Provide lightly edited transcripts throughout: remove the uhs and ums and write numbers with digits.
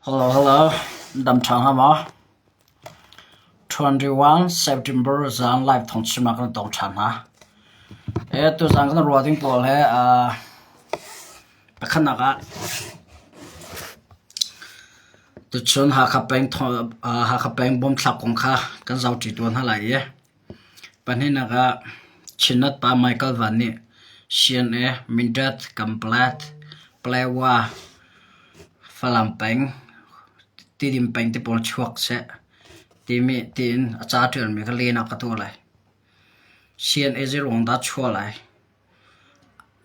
Hello hello, dam ṭha hnga maw? 21 September zan live thawngchimnak kan tong ṭhan hna. E tuzan kan ruah ding pawl he uh, pakhatnak ah tuchun Hakha peng uh, Hakha peng bomthlak kong kha kan zohṭi tuan hna lai i Pahnihnak ah Chinnet pa Michael Van nih CNA, Mindat, Kanpalet, Paletwa, Falam peng, Tidim peng ti pawl chuak seh timi tiin a ca ṭialmi kha len ah ka tuah lai. CNA zeiruang dah chuah lai?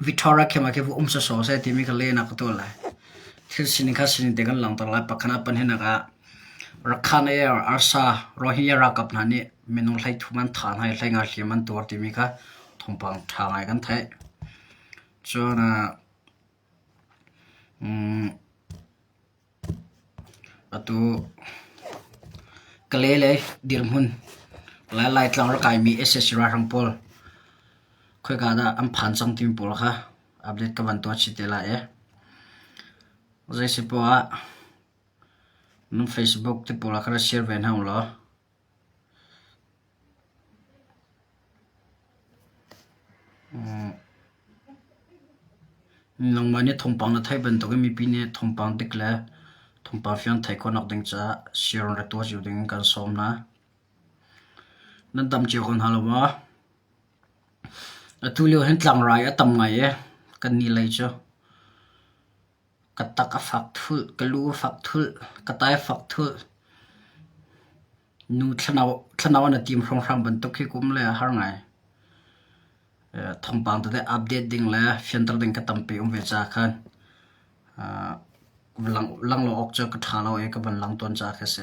Victoria camp ah khin va um sawsawh seh timi kha len ah ka tuah lai. Thil sining kha sining te kan langhter lai. Pakhat ah pahnihnak ah Rakhan Air, Arsa, Rohingya ralkap hna nih minung 13 an thah hna i 15 hliam an tuar timi kha thawngpang ṭha ngai kan theih. Cun uh, Atu Kalay lei dirhmun le Laitlang rak kaimi sac ralhrang pawl khoika dah an phan cang timi pawl kha update ka van tuah chih te lai i zeisipoah ah nan Facebook te pawl ah khan rak share ve hna ulaw. Nangmah nih thawngpang na theih bantukin mipi nih thawngpang dik le thawngpang fiang theih khawhnak ding caah share in rak tuah cio ding in kan sawm hna. Nan dam cio ko hna lo maw? Atu lio hin tlangrai a tam ngai i kan ni lei cu. Ka tak a fak thulh, ka lu a fak thulh, ka tai a fak thulh. Nu thlanau an i tim hrawnghrang bantuk khi kum le a har ngai. Thawngpang tete update ding le fianter ding ka tampi um ve caah khan lang lo awk cu ka ṭha lo i ka van lang tawn caah khi a si.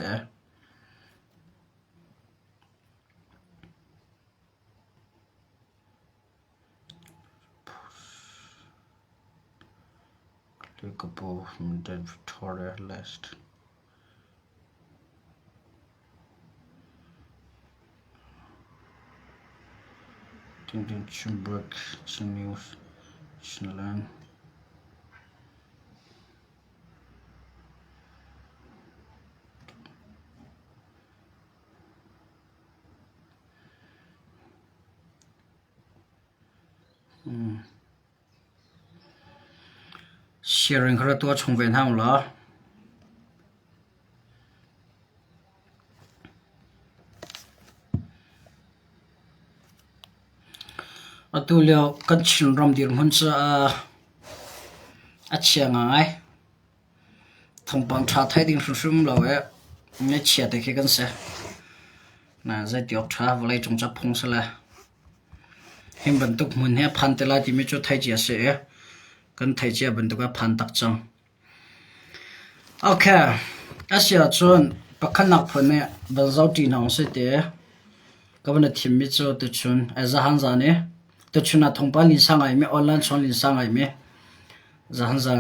Victoria List. Tintin Chinburg, Chin News, Chinland. Sharing kha tuah chung ve hna ulaw. Atu lio kan Chinram dirhmun cu a chia ngai. Thawngpang ṭha thei ding hrimhrim lo i ngaihchia te khi kan si. Na zeiti awk ṭha vawleicung ca phung si le. Hi bantuk hmun hi a phan te lai timi cu theih cia a si i kan theih cia bantuk a phan tak cang. Okay, a si ahcun pakhatnak phun nih van zohṭi hna usih ti ka van i thimmi cu tuchun zahan zan i tuchun ah thawngpang linsa ngaimi online chung linsa ngaimi zahan zan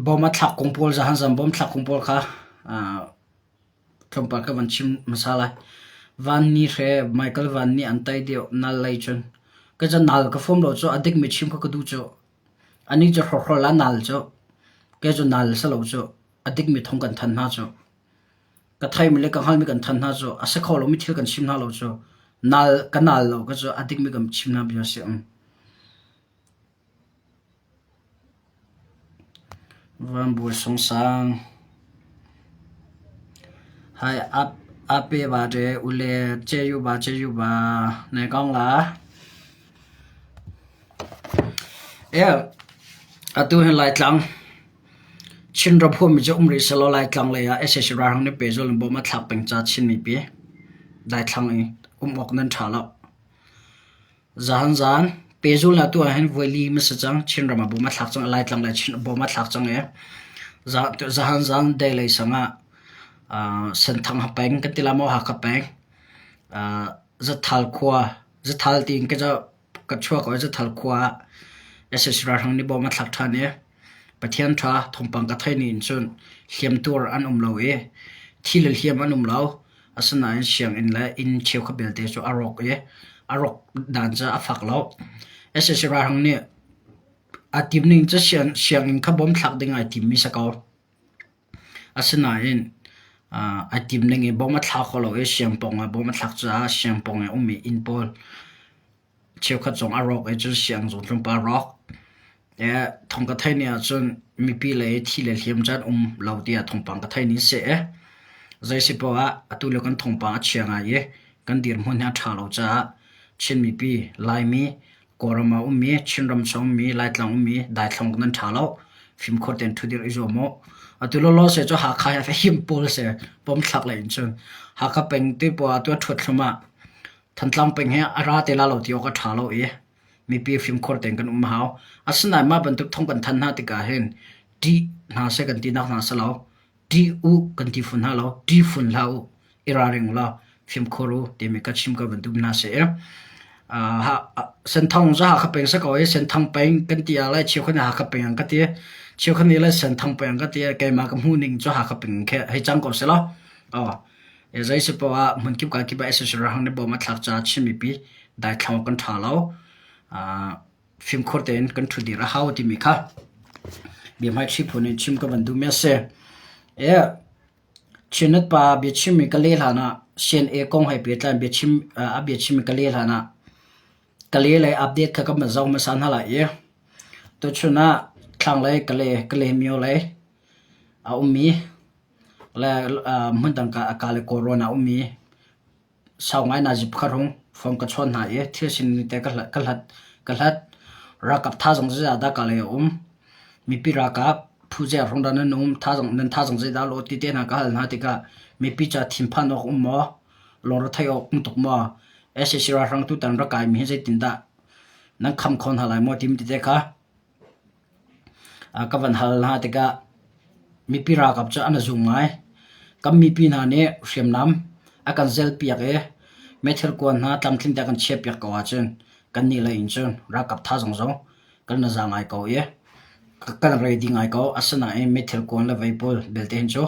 bom a thlak kong pawl zahan zan bom thlak kong pawl kha Tlawmpal ka van chim hmasa lai. Van Ni Hre, Michael Van nih an tei deuh nal lei cun. Ka ca nal ka fom lo cu a dikmi chim kha ka duh cu. Anih cu hrawkhrol ah nal cu. Kei cu nal si lo cu. A dikmi thong kan than hna cu. Ka theimi le ka hngalmi kan than hna cu. A si kho lomi thil kan chim hna lo cu. Nal ka nal lo ka cu a dikmi kan chim hna bia si. Vanbul sungsang hai a pe ba ṭe ule ce yu ba ce yu ba nai kong la. E atu hin Laitlang Chinram huami cu um rih selaw Laitlang lei ah sac ralhrang nih pehzul in bawm a thlak peng ca Chin mipi daithlang i um awk nan ṭha lo. Zahan zan pehzul hna tu ahhin voili hmasa cang Chinram ah bawm a thlak cang Laitlang le Chin bawm a thlak cang i zahan zan deilei sang ah Senthang peng kan ti lai maw Hakha peng Zathal khua Zathal tiin ka ka chuak i Zathal khua ah sac ralhrang nih bawm a thlak ṭhan i Pathian ṭha thawngpang ka theih ning cun hliamtuar an um lo i thi le hliam an um lo. Asinain sianginn le inn cheukhat belte cu a rawk i a rawk dan cu a fak lo. Sac ralhrang nih Aa tim ning cu sianginn kha bom thlak ding ai timmi si ko. Asinain ai tim ning i bom a thla kho lo i siang pawng ah bom a thlak caah siang pawng i a ummi inn pawl cheukhat zong a rawk i cun siang zong tlawmpal a rawk. Thawng ka theih ni ahcun mipi lei thi le hliam cu an um lo tiah thawngpang ka theih ni a si. Zei si poah ah atu lio kan thawngpang a chia ngai i kan dirhmun hi a ṭha lo caah Chin mipi, Laimi, Kawlram ah ummi, Chinram chung ummi, Laitlang ummi daithlang nan ṭha lo. Fimkhur tein ṭhudir i zuam u. Atu lawlaw se cu Hakha hi a him pawl si. Pomthlak lei in cun. Hakha peng ti poah atu a ṭhuat thlum ah Thantlang peng hi a ra te la lo ti awk a ṭha lo i mipi fimkhur tein kan um a hau. Asinain mah bantuk thawng kan thanh hna tikah hin ṭih hna seh kan tinak hna si lo. Ṭih u kan ti fawn hna lo. Ṭih fawn hlah u. I ralring u law fimkhur u timi ka chim ka van duh hna seh. Senthang cu Hakha peng si ko i Senthang peng kan ti ah le cheukhat nih Hakha peng an ka ti. Cheukhat nih le Senthang peng an ka ti. Keimah ka hmuh ning cu Hakha peng khi hei cang ko seh law. Aw. Zei si poah ah hmunkip ka kip ah sac ralhrang nih bawm a thlak caah Chin mipi daithlang awk kan ṭha lo. Fimkhur tein kan ṭhudir a hau timi kha biahmaiṭhi phun in chim ka van duhmi a si. Chinnet pa biachimmi ka leh hlan ah CNA kong he pehtlai in biachim a biachimmi ka leh hlan ah Kale lei update kha kan van zoh hmasa hna lai i tuchun ah thlanglei Kale Kalaymyo lei a ummi le hmundang Kale Kawlrawn ah ummi sau ngai nazi pakhat hung phone ka chawn hna i thil sining te ka hlat ka hlat. Ralkap thazaang zeizah dah Kale a um? Mipi ralkap phu zei hrawng dah nan um? Thazaang nan thazaang zeidah a lawh ti te hna ka hal hna tikah mipi ca thinphan awk um maw? Lungretheih awk um tuk maw? Sac ralhrang tutan rak kaimi hi zeitindah nan kham kho hna lai maw timi tete kha ka van hal hna tikah mipi ralkap cu an zum ngai. Kan mipi hna nih hriamnam a kan zelpiak i meithal kuan hna tlamtling te a kan chiahpiak ko ahcun kannih lei in cun ralkap thazaang zong kan za ngai ko i kan ready ngai ko. Asinain meithal kuan le vei pawl belte hin cu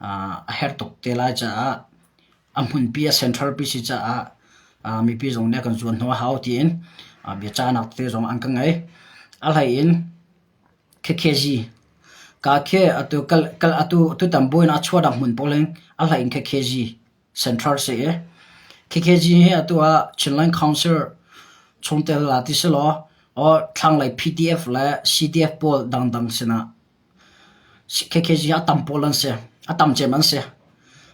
a herh tuk te lai caah a hmunpi a central pi si caah mipi zong nih a kan zuan hnawh a hau tiin biacahnak tete zong an ka ngei. A hlei in KKG ka khi atu kal atu tutan buainak a chuahnak hmun pawl hin a hlei in KKG central si i KKG hi atu ah Chinland Council chungtel la ti si law or thlanglei PDF le CDF pawl dangdang sinah KKG a tam pawl an si. A tam cem an si.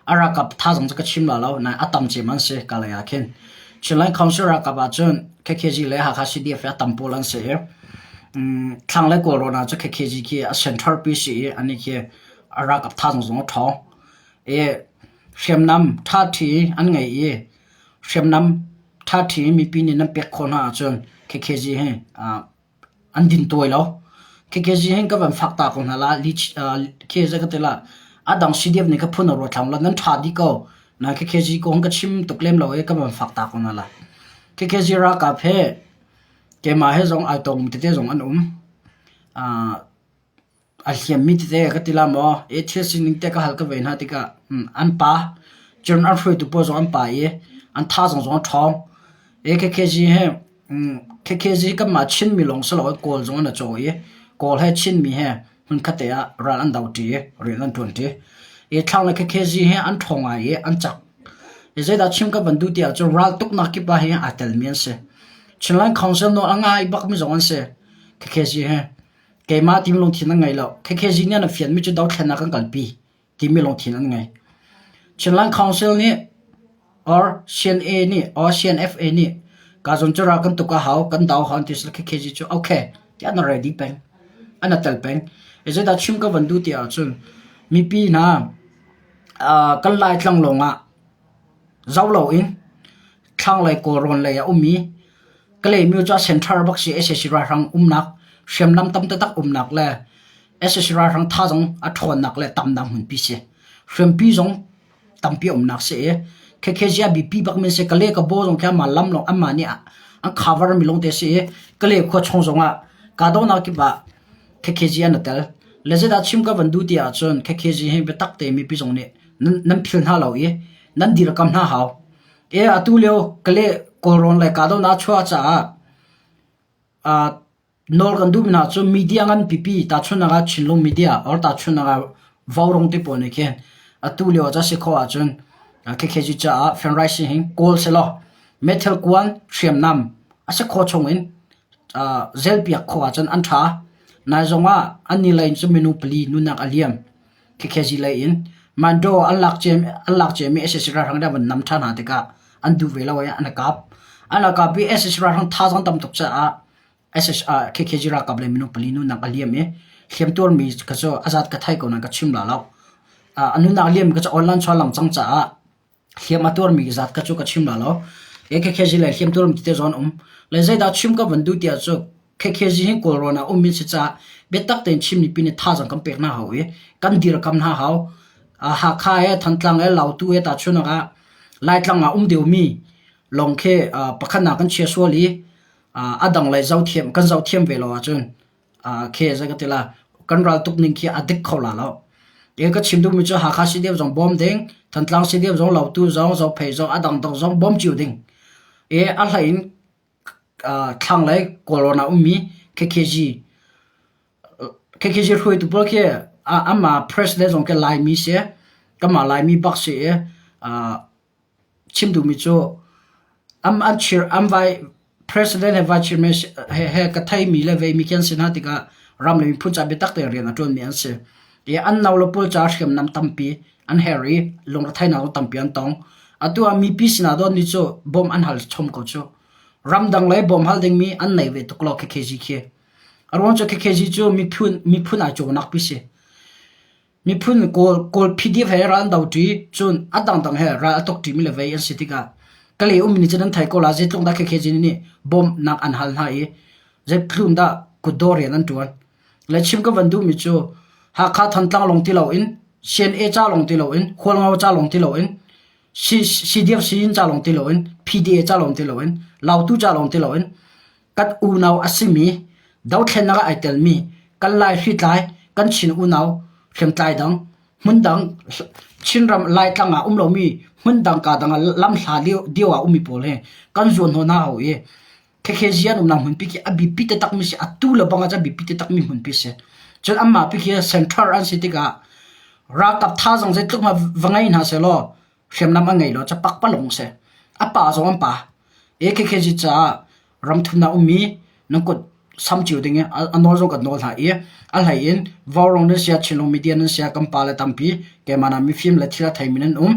A ralkap thazaang cu ka chim la lo, nain a tam cem an si Kalay ah khin. Chinland Council ralkap ahcun KKG le Hakha CDF hi a tam pawl an si i thlanglei Kawlrawn ah cun KKG khi a central pi si i anih khi a ralkap thazaang zong a ṭhawng. I hriamnam ṭhaṭhi an ngei i hriamnam ṭhaṭhi mipi nih nan pek khawh hna ahcun KKG hi an din tuai lo. KKG hin ka van fak ta ko hna la khi zei ka ti la a dang CDF nih ka phun a ruat hlang la nan ṭha dih ko na KKG kong ka chim tuk lem lo i ka van fak ta ko hna la. KKG ralkap he keimah he zong ai tong tete zong an um. A hliammi tete ka ti la maw? I thil sining te ka hal ka ve hna tikah an pa cun an hruaitu pawl zong an pa i an thazaang zong a ṭhawng. I KKG hi KKG hi kanmah Chinmi lawng si loin Kawl zong an i caw i Kawl he Chinmi he hmunkhat te ah ral an do ṭi i rian an ṭuan ṭi. I thlanglei KKG hi an ṭhawng ngai i an cak. I zeidah chim ka van duh ti ahcun raltuknak kip ah hin aa telmi an si. Chinland Council nawl a ngai bakmi zong an si. KKG hi. Keimah timi lungthin an ngei lo. KKG nih an fianmi cu dothlennak an kalpi timi lungthin an ngei. Chinland Council nih or CNA nih or CNFA nih ka zon cu ral kan tuk a hau, kan do hau an ti KKG cu okay tiah an ready peng. An tel peng. Zeidah chim ka van duh ti ahcun mipi hna kan Laitlang lawng ah zoh loin thlanglei Kawlrawn lei ah ummi Kalaymyo cu a center bak si sac ralhrang umnak hriamnam tam taktak umnak le sac ralhrang thazaang a ṭhawnnak le tamnak hmunpi si. Hriampi zong tampi umnak si i KKG a biapi bak mi si. Kalay Kabaw zong khi amah lam lawng anmah nih an cover mi lawngte si i Kalay khua chung zong ah kahdohnak kip ah KKG an i tel. Le zeidah chim ka van duh ti ahcun KKG hi biatak tein mipi zong nih nan phil hna lo i nan dirkam hna hau. E atu lio Kalay Kawlrawn le kahdohnak a chuah caah uh, Nawl kan duhmi hna cu media ngan pipi tahchunhnak ah Chinlung media or tahchunhnak ah Vaurawng ti pawl nih khin atu lio ah cun si khawh ahcun KKG caah fundraising hi kawl sehlaw meithal kuan hriamnam a si khawh chung in zelpiak khawh ahcun an ṭha. Nai zong ah an ni lei in cun minung pali nunnak a liam. KKG lei in Mando an lak an lak ciami sac ralhrang nih an van nam ṭhan hna tikah an duh ve lo i an i kap. An i kap i sac ralhrang thazaang tam tuk caah KKG ralkap le minung pali nunnak a liam i hliamtuarmi kha cu a zat ka thei ko nain ka chim la lo. A nunnak a liammi kha cu online chuah lang cang caah hliam a tuarmi zat kha cu ka chim la lo. KKG le hliamtuarmi tete zong an um. Le zeidah chim ka van duh tiah cu KKG hi Kawlrawn ah ummi si caah biatak tein Chin mipi nih thazaang kan pek hna hau i kan dirkam hna hau. Hakha he Thantlang he Lautu he tahchunak ah Laitlang ah um deuhmi lawng khi pakhatnak kan chia sual i a dang lei zohthiam kan zohthiam ve lo ahcun khi zei ka ti la kan ral tuk ning khi a dik kho la lo. E ka chim duhmi cu Hakha CDF zong bawm ding, Thantlang CDF zong Lautu zong Zophei zong a dangdang zong bawm cio ding. E a hlei in thlanglei Kawlrawn ah ummi KKG KKG hruaitu pawl khi amah president zong khi Laimi si kanmah Laimi bak si i chim duhmi cu an an chir an vai president he vice chairman he he ka theimi le veimi khi an si hna tikah ram le miphun ca biatak tein rian a ṭuanmi an si. I an no le pawl ca hriamnam tampi an herh i lungretheihnak zong tampi an tong. Atu ah mipi sinah dawtmi cu bawmh an hal chom ko cu. Ramdang lei bawmh hal dingmi an nei ve tuk lo KKG khi. A ruang cu KKG cu miphun miphun ai cawnak pi si. Miphun Kawl Kawl PDF he ral an do ṭi, cun a dangdang he ral a tuk ṭimi le vei an si tikah Kalay ummi nih cun an thei ko la zeitluk dah KKG nih bawmhnak an hal hna i zeitluk dah kutdawh rian an ṭuan. Le chim ka van duhmi cu Hakha Thantlang lawng ti loin CNA ca lawng ti loin Hualngo ca lawng ti loin CDF Siyin ca lawng ti loin PDA ca lawng ti loin Lautu ca lawng ti loin kan unau a simi dothlennak ah ai telmi kan Lai hritlai kan Chin unau hriamtlai dang hmundang Chinram Laitlang ah um lomi hmundang ka dang ah lamhla lio ah ummi pawl hi kan zuan hna hna hau i KKG an umnak hmunpi khi a biapi taktakmi si atu le bang ah cun a biapi taktakmi hmunpi si. Cun anmah pi khi central an si tikah ralkap thazaang zeitluk hmanh va ngei hna sehlaw hriamnam an ngei lo cu pakpalawng si. A pa zong an pa. AKKG caah ramthumnak ummi nan kut sam cio ding i a nawl zong kan nawl hna i a hlei in Vaurawng nan sia Chinlung media nan sia kan pa le tampi keimah na mifim le thil a theimi nan um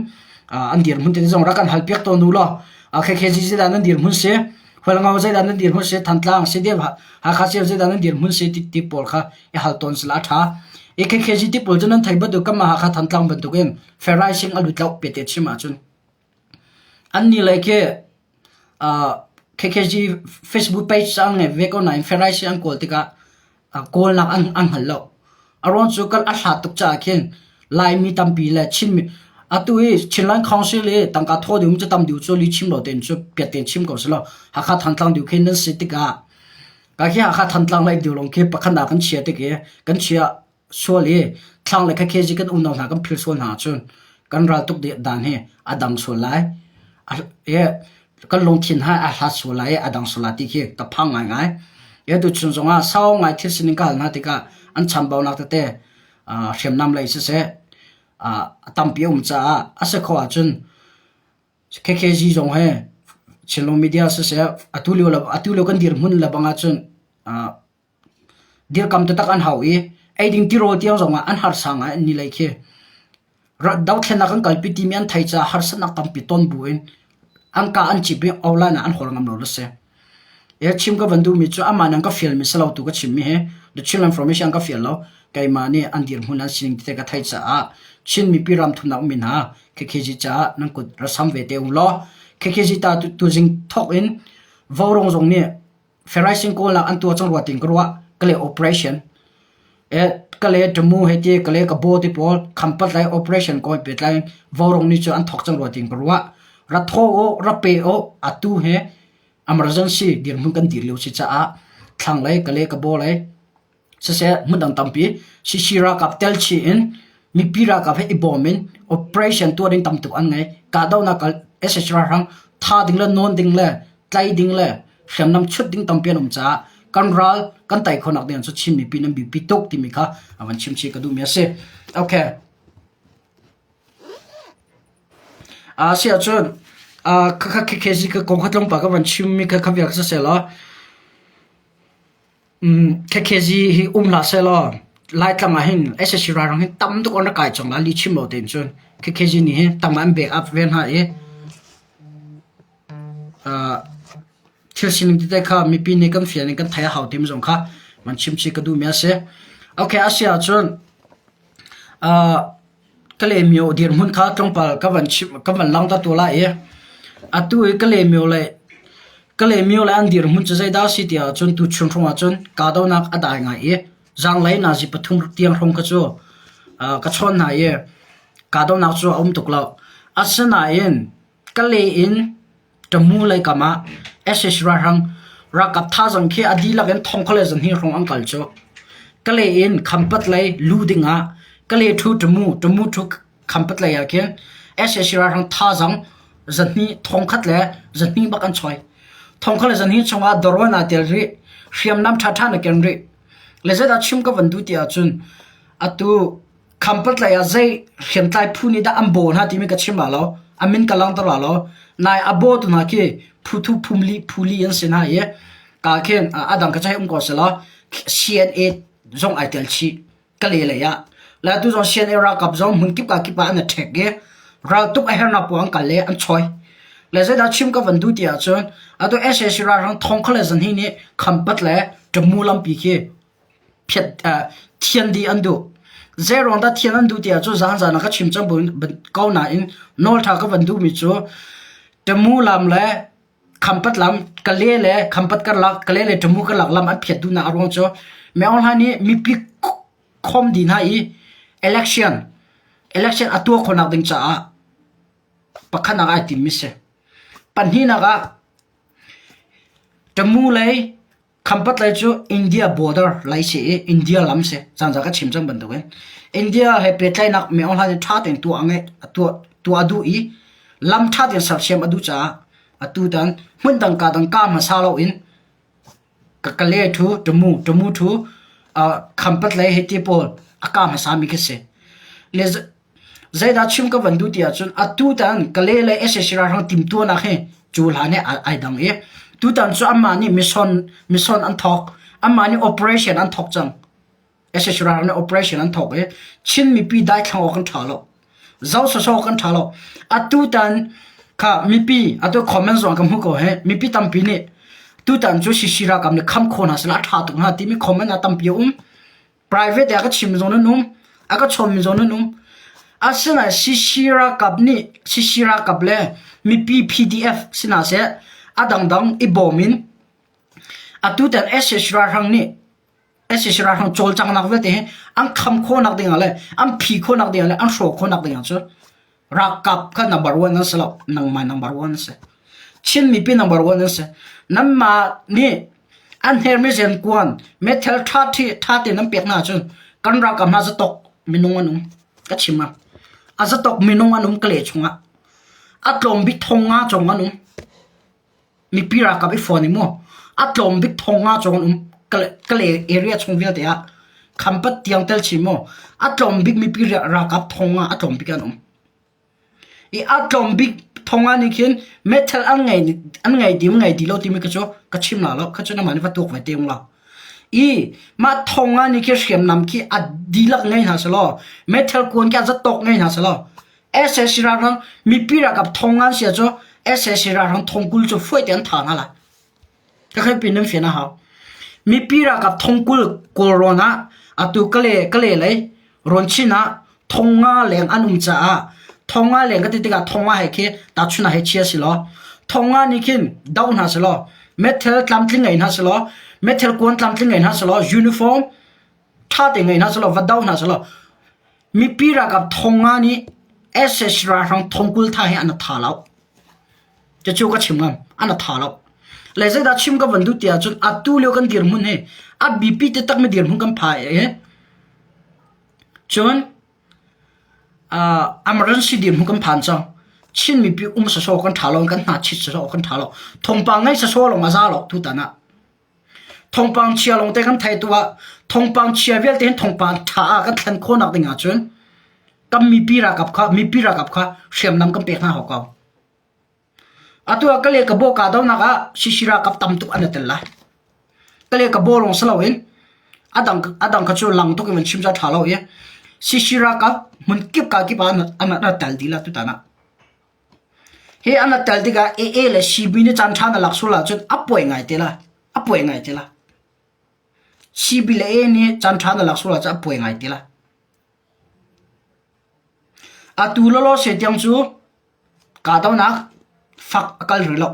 an dirhmun te zong rak kan hal piak tawn u law KKG zeidah nan dirhmun si Hualngo zeidah nan dirhmun si Thantlang CDF Hakha CDF zeidah nan dirhmun si ti ti pawl kha i hal tawn sila a ṭha AKKG ti pawl cu nan thei bantuk kanmah Hakha Thantlang bantukin Fair a lut lo pete chim ahcun an ni le khi KKG Facebook page an ngei ve ko nain Fair an kawl tikah kawlnak an an hngal lo. A ruang cu kan a hlat tuk caah khin Laimi tampi le Chinmi atu i Chinland Council i tangka thaw ding cu tam deuh cu li chim lo tein cu piat tein chim ko selaw Hakha Thantlang deuh khi nan si tikah ka khi Hakha Thantlang lei deuh lawng khi pakhat nak kan chia tik i kan chia sual i thlang le KKG kan unau hna kan phil sual hna ahcun kan ral tuk dan hi a dang sual lai. Kan lungthin ha a hlat sual lai i a dang sual lai ti khi ka phang ngaingai. Tuchun zongah sau ngai thil sining ka hal hna tikah an chambaunak tete hriamnam lei siseh a tampi a um caah a si khawh ahcun KKG zong he Chinlung media siseh atu lio atu lio kan dirhmun le bang ahcun Dirkam taktak an hau i eiding tirawl tiang zongah an harsa ngai an ni lei khi. Dothlennak an kalpi timi an thei caah harsatnak tampi ton buin an ka an cip i online ah an hawl ngam lo la si. E chim ka van duhmi cu amah nan ka fialmi si lo tu ka chimmi hi The Chinland Information an ka fial lo. Keimah nih an dirhmun an sining tete ka theih caah Chin mipi ram thumnak ummi hna KKG caah nan kut ra sam ve te u law KKG ta tuzing thawk in Vaurawng zong nih Ferrising kawlnak an tuah cang rua tiin ka ruah. Kale operation. E kale tamu he ti kale ka bo ti pawl khampat lai operation ko pe tlai vorong ni chu an thok cang rua tiin ka ruah. Ra tho o ra pe o atu he emergency dirhmun kan dir lio si caah thlanglei kale ka bo lei Siseh hmundang tampi CC ralkap tel chih in mipi ralkap he i bawm in operation tuah ding tam tuk an ngei. Kahdohnak kal sac ralhrang tha ding le nawn ding le tlai ding le hriamnam chut ding tampi an um caah Kan ral kan tai khonak ding cu Chin mipi nan biapi tuk timi kha a van chim chih ka duhmi a si. Okay. A si ahcun khakha KKZ ka kong kha tlawmpal ka van chimmi kha kha vial kha siseh law KKZ hi um hlah seh law Laitlang ah hin sac ralhrang hi tam tuk an rak kai cang lai lih chim lo tein cun KKZ nih hin tam an bek up ve hna i thil sining tete kha mipi nih kan fian in kan theih a hau timi zong kha van chim chih ka duhmi a si. Okay, a si ahcun Kalaymyo dirhmun kha tlawmpal ka van chim ka van langhter tu lai i atu i Kalaymyo le Kalaymyo le an dirhmun cu zeidah a si ti ahcun tuchun hrawng ahcun kahdohnak a dai ngai i zaanglei nazi pathum tiang hrawng kha cu ka chawn hna i kahdohnak cu a um tuk lo. Asinain Kalay in Tamu lei kam ah sac ralhrang ralkap thazaang khi a dihlak in thong khat le zahnih hrawng an kal cu. Kalay in Khampat lei lu ding ah Kalay thu Tamu, Tamu thu Khampat lei ah khin sac ralhrang thazaang zahnih thong khat le zahnih bak an choi. Thong khat le zahnih chung ah dawrwan aa tel rih, hriamnam ṭhaṭha na ken rih. Le zeidah chim ka van duh ti ahcun atu Khampatlei ah zei hriamtlai phu nih dah an baw hna timi ka chim la lo, a min ka langhter la lo. Nai a bawtu hna khi phu thu phum li phu li an si hna i ka khin a dang ka cai um ko selaw CNA zong ai tel chih ka le lei ah. Le tu zong CNA ralkap zong hmun kip ka kip ah an ṭhek i raltuk a hernak paoh an kal i an choi. Le zeidah chim ka van duh ti ahcun atu sac ralhrang thong kha le zan hi nih Khampat le Tamu lampi khi Thian dih an duh. Zeiruang dah thian an duh ti ahcun zaanzaan ah ka chim cang ko nain nawl ṭha ka van duhmi cu Tamu lam le Khampat lam, Kale le Khampat karlak, Kale le Tamu karlak lam an phiat duhnak a ruang cu Myo Aung Hlaing nih mipi khawm dih hna i election election a tuah khawhnak ding caah pakhatnak ai timmi si. Pahnihnak ah Tamu lei Khampat lei cu India border lei si i India lam si. Caan ka chim cang bantukin India he pehtlaihnak Myo Aung Hlaing nih ṭha tein tuah a ngeih tuah tuah a duh i lam ṭha tein sersiam a duh caah atutan hmundang kaa dang kaa hmasa loin ka Kale ṭhu Tamu Tamu ṭhu Khampat lei hei ti pawl a kaa hmasami khi si. Le Zeidah chim ka van duh ti ahcun atutan Kale le sac ralhrang timtuahnak hi cu hlan he ai dang i tutan cu anmah nih mission mission an thawk. Anmah nih operation an thawk cang. sac ralhrang nih operation an thawk i Chin mipi daithlang awk an ṭha lo. Zo sawsawh awk an ṭha lo. Atutan kha mipi atu comment zong ka hmu ko he mipi tampi nih tutan cu CC ralkap nih kham khawh hna sehla a ṭha tuk hnga timi comment ah tampi a um. Private ah ka chim zong nan um, a ka chawnmi zong nan um. Asinain CC ralkap nih CC ralkap le mipi PDF si hna seh a dangdang i bawm in atutan sac ralhrang nih sac ralhrang cawlcanghnak vialte hi an kham khawhnak ding ah le an phi khawhnak ding ah le an hrawh khawhnak ding ah cun Ralkap kha number one an si lo. Nangmah number one an si. Chin mipi number one an si. Nanmah nih an hermi riankuan meithal ṭha ṭha tein nan pek hna ahcun kan ralkap hna zatok minung an um. Ka chim ah. A zatok minung an um Kale chungah. A tlawm bik thong nga cong an um. Mipi ralkap i fawn i mu. A tlawm bik thong nga cong an um. Kale area chung vialte ah Khampat tiang tel chin mu. A tlawm bik mipi ralkap thong nga a tlawm bik an um. I a tlawm bik thong nga nih khin meithal an ngei an ngei dim ngei ti lo timi ka cu ka chim la lo. Kha cu namah nih va tuak ve te ung la. I mah thong nga nih khi hriamnam khi a dihlak ngei hna selaw meithal kuan khi a zatawk ngei hna selaw sac ralhrang mipi ralkap thong ngan sia cu sac ralhrang thong 20 cu fuai te an tha hna lai. Ka khai pin nan fian a hau. Mipi ralkap thong 20 Kawlrawn ah atu Kale Kale lei Rawn-chin ah thong nga leng an um caah thong nga leng ka ti tikah thong nga he khi tahchun ah hei chia si law thong nga nih khin doh hna selaw meithal tlamtling ngei hna selaw meithal kuan tlamtling ngei hna selaw uniform ṭha te ngei hna selaw va do hna selaw mipi ralkap thong nga nih sac ralhrang thong 20 tha hi an tha lo. Cucu ka chim ngam. An tha lo. Le zeidah chim ka van duh ti ahcun atu lio kan dirhmun hi a biapi taktak mi dirhmun kan phai i cun uh, emergency dirhmun kan phan cang. Chin mipi um sawsawh kan tha lo, kan hna chit sawsawh kan tha lo. Thawngpang ngai sawsawh lawng a za lo tutan ah. Thawngpang chia lawngte kan theih tu ah thawngpang chia vialte hin thawngpang ṭha ah kan thlen khawhnak ding ahcun kan mipi ralkap kha mipi ralkap kha hriamnam kan pek hna hau ko. Atu ah Kale Kabaw kahdohnak ah Sisi ralkap tam tuk an i tel lai. Kale Kabaw lawng si loin a dang a dang kha cu lang tuk in van chim cu a ṭha lo i Sisi ralkap hmun kip ka kip ah an an an tel dih la tutan ah. Hi an tel tikah AA le CB nih caan ṭha na lak sual ahcun a puai ngai te la. A puai ngai te la. CB le AA nih caan ṭha na lak sual ahcun a puai ngai te la. Atu lawlaw se tiang cu Kahdohnak fak a kal rih lo.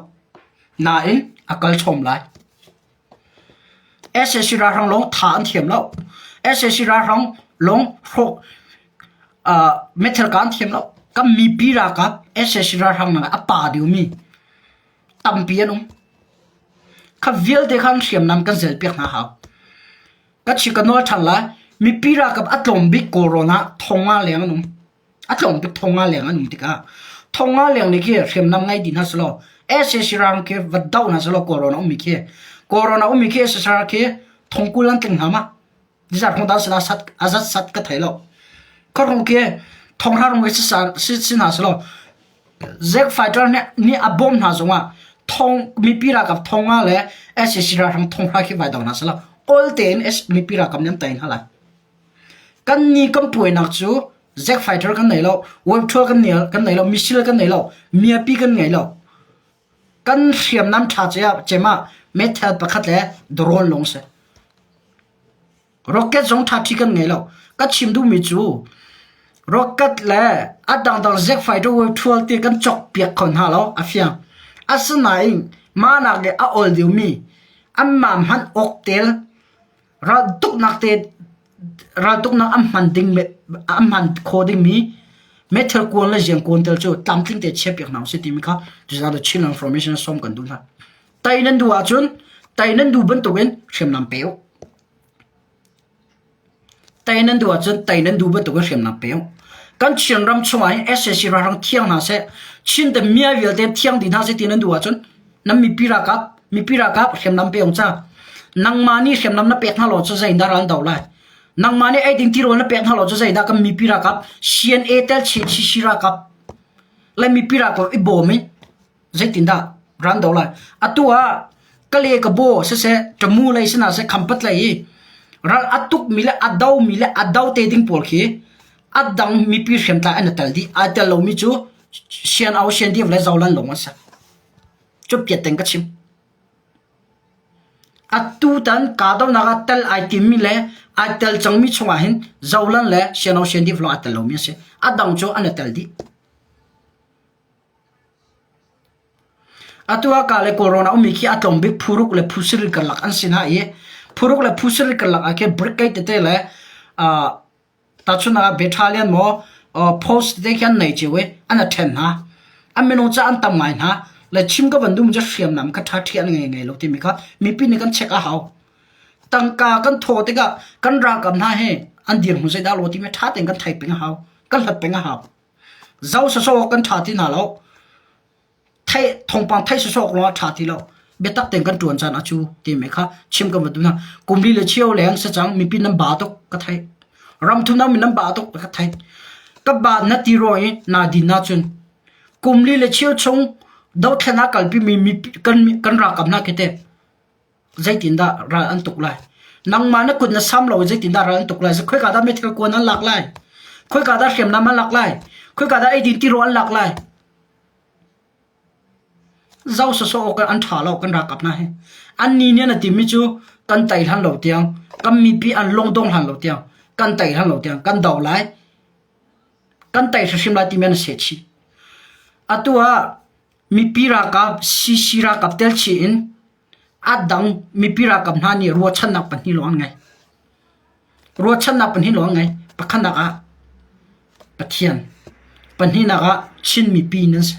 Nain a kal chom lai. Sac ralhrang lawng tha an thiam lo. Sac ralhrang lawng hrawk uh, meithal ka an thiam lo. Kan mipi ralkap sac ralhrang nak a pa deuhmi tampi an um. Kha vialte khan hriamnam kan zel piak hna hau. Ka chi ka nawl ṭhan lai. Mipi ralkap a tlawm bik Kawlrawn ah thong nga leng an um. A tlawm bik thong nga leng an um tikah thong nga leng nih khi hriamnam ngei dih hna selaw sac rang khi va doh hna selaw Kawlrawn a ummi khi Kawlrawn a ummi khi sac rang khi thong 20 an tling hna ma nizar hong dan sila sat a zat sat ka thei lo khuarung khi thong hra rung khi si hna selaw Zek fighter nih nih a bawm hna zongah thong mipi ralkap thong nga le sac ralhrang thong hra khi vai do hna selaw awl tein mipi ralkap nih an tei hna lai. Kan ni kan puainak cu Zack fighter kan nei lo, web tour kan nei kan nei lo, missile kan nei lo, miapi kan ngei lo. Kan hriamnam ṭha cem ah meithal pakhat le drone lawng si. Rocket zong ṭha kan ngei lo. Ka chim duhmi cu rocket le a dangdang Zack fighter web tour ti kan cawk piak kho hna lo a fiang. Asinain mah nak le a awl deuhmi anmah hmanh awk tel Raltuknak te raltuknak an hman ding an hman khawh dingmi meithal kuan le ziangkuan tel cu tlamtling te chiahpiak hna usih timi kha tuzaan Chin Information sawm kan duh hna. Tei nan duh ahcun tei nan duh bantukin hriamnam pe uh. Tei nan duh ahcun tei nan duh bantukin hriamnam pe uh. Kan Chin ram chungah hin sac ralhrang thiang hna seh, Chin te mia vialte thiang dih hna seh ti nan duh ahcun nan mipi ralkap mipi ralkap hriamnam pe ung ca. Nangmah nih hriamnam na pek hna lo cu zeidah ral an do lai? Nangmah nih eiding tirawl na pek hna lo cu zeidah kan mipi ralkap CNA tel chin CC ralkap le mipi ralkap i bawm i zeitindah ral an do lai? Atu ah Kale ka baw siseh Tamu lei sinah seh Khampat lei i ral a tukmi le a domi le a do te ding pawl khi a dang mipi hriamtlai an i tel dih. Ai tel lomi cu Sian-au Siandiv le Zolan lawng an si. Cu piatteng ka chim. Atutan kahdohnak ah tel ai timmi le ai tel cangmi chungah hin Zolan le Siano Siandiv lawng ai tel lomi a si. A dang cu an i tel dih. Atu ah ka le Kawlrawn ah ummi khi a tlawm bik phu ruk le phu sarih karlak an si hna i phu ruk le phu sarih karlak ah khin brigade tete le uh, Tahchunhnak ah battalion maw post te khi an nei cio i an a ṭhen hna. An minung ca an tam ngai hna. Le chim ka van duhmi cu hriamnam kha ṭhaṭhi an ngei ngei lo timi kha mipi nih kan check a hau. Tangka kan thawh tikah kan ralkap hna hi an dirhmun zeidah lo timi ṭha tein kan theih peng a hau. Kan hlat peng a hau. Zo sawsawh kan ṭha ti hna lo. Theih thawngpang theih sawsawh lawng ah ṭha ti lo. Biatak tein kan ṭuan caan a cu timi kha chim ka van duh hna. Kum li le cheu leng si cang mipi nan ba tuk ka theih. Ramthum nang mi nan ba tuk ka theih. Ka ba na ti ruang i naa din ahcun kum li le cheu chung dothlen ah kalpi mi mipi kan kan ralkap hna khi teh zeitindah ral an tuk lai? Nangmah na kut na sam lo i zeitindah ral an tuk lai? Khoika dah meithal kuan an lak lai? Khoika dah hriamnam an lak lai? Khoika dah eidin tirawl an lak lai? Zo sawsawh awk an ṭha lo kan ralkap hna hi. Annih nih an i timmi cu kan tei hlan lo tiang, kan mipi an lungdong hlan lo tiang, kan tei hlan lo tiang kan do lai. Kan tei hrimhrim lai timi an seh chih. Atu ah mipi ralkap CC ralkap tel chih in A dang mipi ralkap hna nih ruahchannak pahnih lawng an ngei. Ruahchannak pahnih lawng an ngei. Pakhatnak ah Pathian, pahnihnak ah Chin mipi nan si.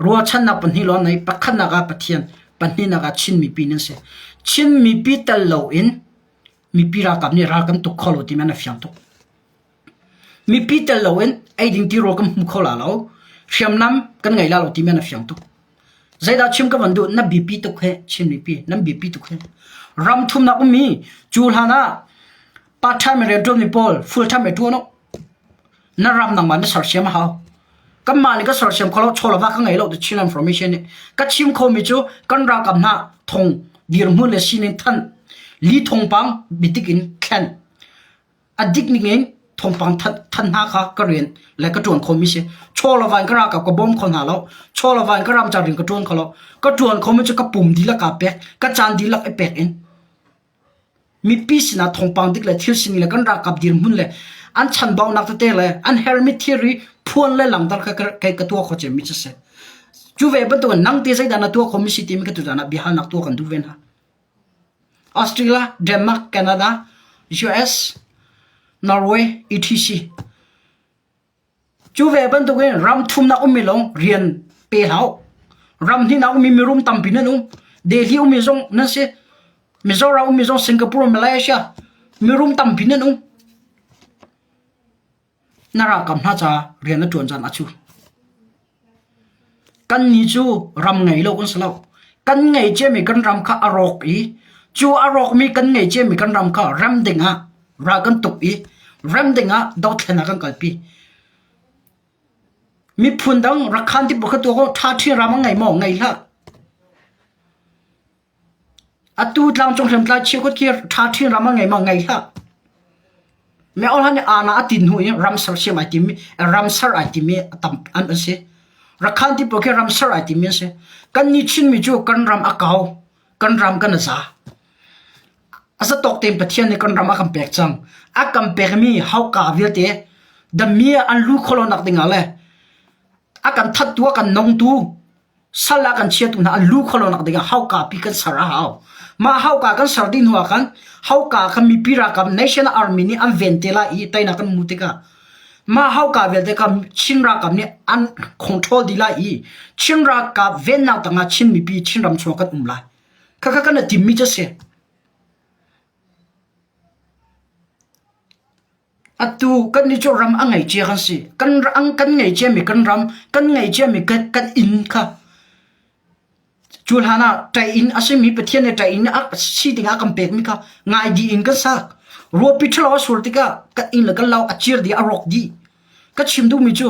Ruahchannak pahnih lawng an ngei. Pakhatnak ah Pathian, pahnihnak ah Chin mipi nan si. Chin mipi tel loin mipi ralkap nih ral kan tuk kho lo timi an i fiang tuk. Mipi tel loin eiding tirawl kan hmu kho la lo. Hriamnam kan ngei la lo timi an i fiang tuk. Zeidah chim ka van duh? Na biapi tuk he, Chin mipi, nan biapi tuk he. Ram thumnak ummi cu hlan ah part time rian ṭuanmi pawl full time i ṭuan u. Na ram nangmah na sersiam a hau. Kanmah nih ka sersiam kho lo, chaw le va ka ngei lo ti Chin Information nih. Ka chim khomi cu kan ralkap hna thong dirhmun le sining thanh, li thawngpang biatik in thlen. A dik ning in thawngpang thanh hna kha ka rian le ka ṭuan khomi si. Chaw le va in ka ralkap ka bawm kho hna lo. Chaw le va in ka ram ca rian ka ṭuan kho lo. Ka ṭuan khomi cu ka pum dihlak kaa pek, ka caan dihlak i pek in. Mipi sinah thawngpang dik le thil sining le kan ralkap dirhmun le an chanbaunak tete le an hermi thilri phuan le langhter kha kei ka tuah kho cemmi cu si. Cu ve bantukin nang te zeidah na tuah khomi si timi ka tutan ah biahalnak tuah kan duh ve hna. Australia, Denmark, Canada, US, Norway, etc. Cu ve bantukin ram thumnak ummi lawng rian pe hlah u. Ram hnihnak ummi mirum tampi nan um. Delhi ummi zong nan si. Mizoram ummi zong Singapore, Malaysia mirum tampi nan um. Na ralkap hna ca rian na ṭuan caan a cu. Kannih cu ram ngei lo kan si lo. Kan ngei ciami kan ram kha a rawk i cu a rawkmi kan ngei ciami kan ram kha rem dingah ral kan tuk i rem dingah dothlen ah kan kalpi. Miphun dang Rakhan ti pakhat tuah ko ṭha ram an ngei maw? Ngei hlah. Atu tlangcung hriamtlai cheukhat khi ṭha ṭhin ram a ngei ma ngei hlah. Myohla nih aana a tin hnu i ram sersiam ai timmi, ram ser ai timi a tam an an si. Rakhan ti pawl khi ram ser ai timi an si. Kannih Chinmi cu kan ram a kau, kan ram kan a za. A zatawk tein Pathian nih kan ram a kan pek cang. A kan pekmi hauka vialte dami an lu khawhlonak dingah le a kan thattu a kan nongtu sal ah kan chiatu hna an lu khawhlonak dingah hauka pi kan ser a hau. Mah hauka kan ser dih hnu ah khan hauka kha mipi ralkap National Army nih an ven te lai i teinak kan hmu tikah mah hauka vialte kha Chin ralkap nih an control dih lai i Chin ralkap vennak tangah Chin mipi Chin ram chung kan um lai. Khakha kan i timmi cu a si. Atu kannih cu ram a ngei cia kan si. Kan kan ngei ciami kan ram, kan ngei ciami kan, kan inn kha cu hlan ah ṭai-inn a simi Pathian nih ṭai-inn a si dingah a kan pekmi kha ngai dih in kan sak. Ruahpi ṭhalo a sur tikah kan inn le kan lo a cir dih, a rawk dih. Ka chim duhmi cu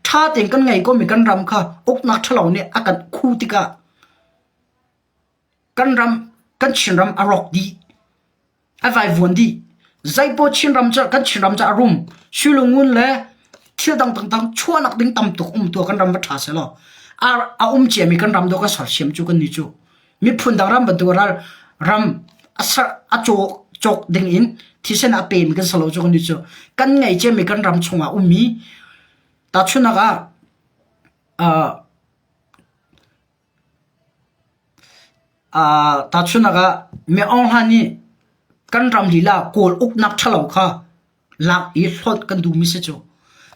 ṭha tein kan ngei komi kan ram kha uknak ṭhalo nih a kan khu tikah kan ram, kan Chinram a rawk dih. A vaivuan dih. Zeipaw Chinram cu kan Chinram cu a rum. Suilungun le thil dang dangdang chuahnak ding tam tuk um tu kan ram va ṭha selaw a, a um ciami kan ram dawh kan sersiam cu kan nih cu. Miphun dang ram bantuk ral ram a ser a cawk cawk ding in thisen a pemi kan si lo cu kan nih cu. Kan ngei ciami kan ram chungah ummi tahchunhnak ah uh, Tahchunhnak ah Mi Aung Hlaing nih kan ram lila Kawl uknak ṭhalo kha lak i hlawt kan duhmi si cu.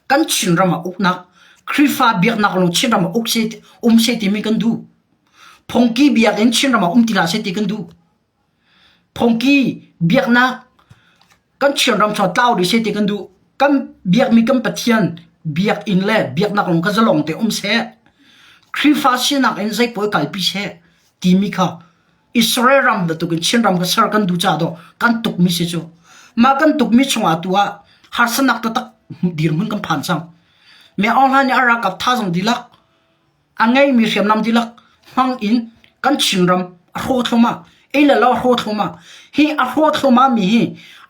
Kan Chinram ah uknak Khrihfa biaknak lawng Chinram ah uk seh um seh timi kan duh. Phungki biakinn Chinram ah um ti hlah seh ti kan duh. Phungki biaknak kan Chinram chung tlau dih seh ti kan duh. Kan biakmi kan Pathian biakinn le biaknak lawng kha zalong te um seh. Khrihfa sinak in zeipaoh kalpi seh timi kha Israel ram bantukin Chinram kha ser kan duh caah dawh kan tukmi si cu. Mah kan tukmi chungah tu ah harsatnak taktak dirhmun kan phan cang. Mi Aung Hlaing nih a ralkap thazaang dihlak A ngeimi hriamnam dihlak hmang in kan Chinram a hraw thluahmah. Ei le lo a hraw thluahmah. Hi a hraw thluahmah mi hi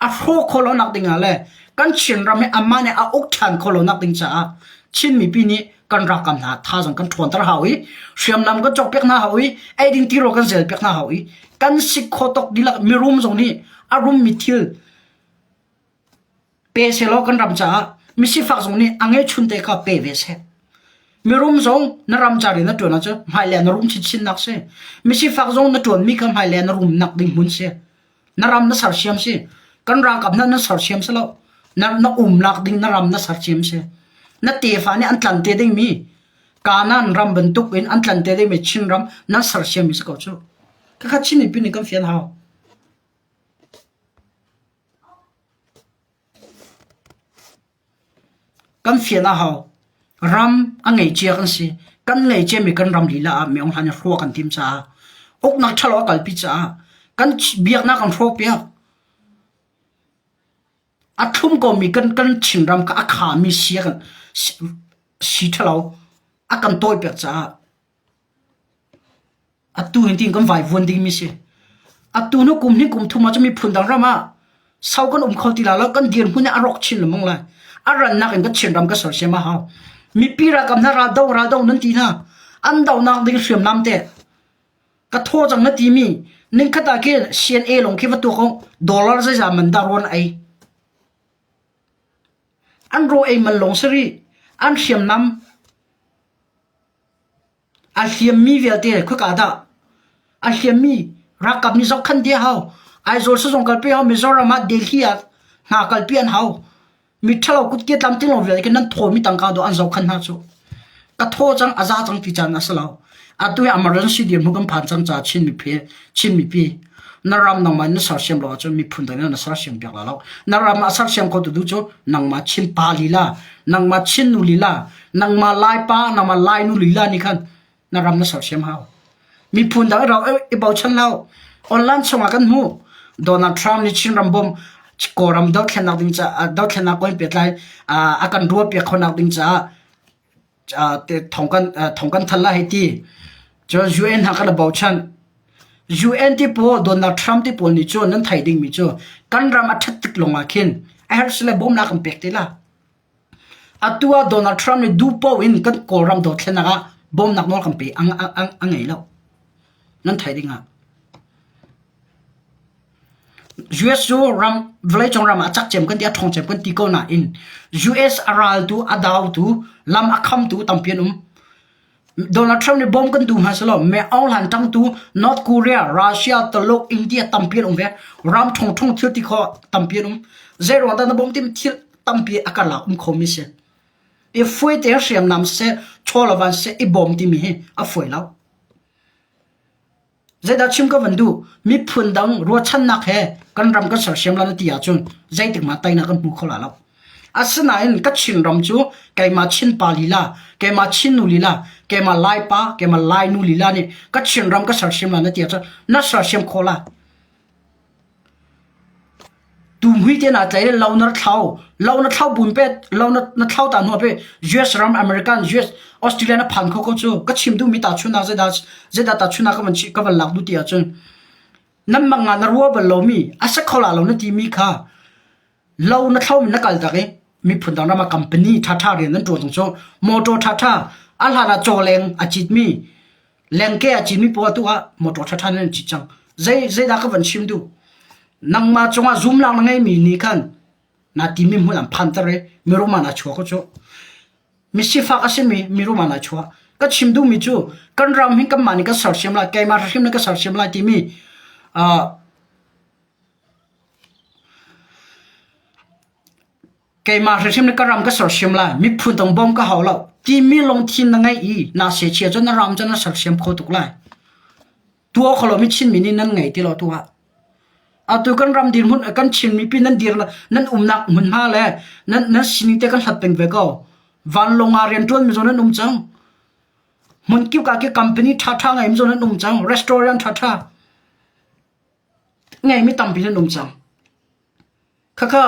a hraw khawh lonak ding ah le kan Chinram hi amah nih a uk ṭhan khawh lonak ding caah Chin mipi nih kan ralkap hna thazaang kan ṭhawnter hau i hriamnam kan cawkpiak hna hau i eiding tirawl kan zelpiak hna hau i kan si khawh tawk dihlak mirum zong nih a rummi thil Pe sehlaw kan ram caah misifak zong nih a ngeihchun te kha pe ve seh. Mirum zong na ram ca rian na ṭuan ahcun hmailei ah na rum chinchinnak si. Misifak zong na ṭuanmi kha hmailei ah na rumnak ding hmun si. Na ram na sersiam si. Kan ralkap hna nan sersiam si lo. Na, na umnak ding na ram na sersiam si. Na tefa nih an tlan te dingmi Kanan ram bantuk in an tlan te dingmi Chinram nan sersiammi si ko cu. Khakha Chin mipi nih kan fian hau. Kan fian a hau. Ram a ngei cia kan si. Kan ngei ciami kan ram lila ah Myo Hlan nih hrawh kan tim caah uknak ṭhalo a kalpi caah kan biaknak kan hrawhpiak. A thlum komi kan kan Chinram kha a khami si a kan si ṭhalo a kan tawipiak caah Atu hin tiin kan vaivuan dingmi si. Atu hnu kum hnih kum thum ah cun miphun dang ram ah sau kan um kho ti lai lo kan dirhmun hi a rawk chin lengmang lai. A rannak in kan Chinram kan sersiam a hau. Mipi ralkap hna raldo raldo nan ti hna. An donak ding hriamnam te ka thaw cang na timi ningkhat ah khin CNA lawng khi va tuak u dollar zeizah man dah rawn ei. An raw ei man lawng si rih. An hriamnam A hliammi vialte khoika dah a hliammi ralkap nih zohkhenh dih a hau. Aizawl sizung kalpi a hau, Mizoram ah Delhi ah hna kalpi an hau. Miṭhalo kutke tlamtling lo vialte khi nan thawmi tangka dawh an zohkhenh hna cu. Ka thaw cang, a za cang ti caan a si lo. Atu hi emergency dirhmun kan phan cang caah Chin mipi, Chin mipi na ram nangmah na sersiam lo ahcun miphun dang nih na sersiam piak lai lo. Na ram a sersiam kho tu duh cu nangmah Chin pa lila, nangmah Chin nu lila, nangmah Laipa, nangmah Lainu lila nih khan na ram na sersiam hau. Miphun dang i ro i bochan hlah. Online chungah kan hmuh. Donald Trump nih Chin ram bawm Kawlram dothlennak ding caah dothlennak kong pehtlai a kan ruahpiak khonak ding caah thong kan thong kan thal lai hei ti. Cun UN hna kan i bochan. UN ti pawl Donald Trump ti pawl nih cun nan thei dingmi cu kan ram a ṭhat tik lawngah khin a herh sile bawmnak kan pek te la. Atu ah Donald Trump nih duh paoh in kan Kawlram dothlennak ah bawmnak nawl kan pe a ngei lo. Nan theih ding ah. US cu ram vawleicung ram ah a cak cem kan ti a ṭhawng cem kan ti ko nain US a raltu a dautu lam a khamtu tampi an um. Donald Trump nih bom kan duh hmanh selaw me Aung Hlan ṭangtu North Korea, Russia, Tuluk, India tampi an um ve. Ram ṭhawngṭhawng thil ti kho tampi an um. Zei ruang dah na bom tim thil tampi a karlak um khomi si. I fuai te hriamnam siseh, chaw le van siseh i bawm timi hi a fuai lo. Zeidah chim ka van duh? Miphun dang ruahchannak he kan ram kan sersiam la na ti ahcun zeitik mah teinak kan hmu kho la lo. Asinain ka Chin ram cu keimah Chin pa lila, keimah Chin nu lila, keimah Lai pa, keimah Lai nu lila nih ka Chin ram ka sersiam la na ti ahcun na sersiam kho la. Tuhmui te na tlai le lo na thlau lo na thlau bun pet lo na na thlau ta hnu pe US ram American US Australia na phan kho ko cu ka chim duhmi ta chunak zeidah zeidah ta chunak ka van ka van lak duh ti ahcun nan mang nga na rua bal lomi a sa kho la lo na timi kha lo na thlau mi na kal tak i miphun dang ram ah company ṭhaṭha rian nan ṭuan tung cu motor ṭhaṭha a hlan ah cawleng a citmi lengke a citmi pawl tu ah motor ṭhaṭha nan cit cang zei zeidah ka van chim duh nangmah cungah zumlang na ngeimi nih khan na timi hmun an phanter i mirum ah na chuah ko cu misifak a simi mirum ah na chuah ka chim duhmi cu kan ram hi kanmah nih kan sersiam lai keimah hrim nih ka sersiam lai timi uh, Keimah hrimhrim nih ka ram ka sersiam lai, miphun dang bawm ka hau lo timi lungthin na ngeih i naa sechia cun na ram cu na sersiam kho tuk lai. Tuah kho lomi Chinmi nih nan ngei ti lo tu ah. Atu kan ram dirhmun kan Chin mipi nan dir nan umnak hmunhma le nan nan sining te kan hlat peng ve ko. Vanlawng ah rianṭuan mi zong nan um cang. Hmun kip ah ki company ṭhaṭha ngei mi zong nan um cang. Restaurant ṭhaṭha ngeimi tampi nan um cang. Khakha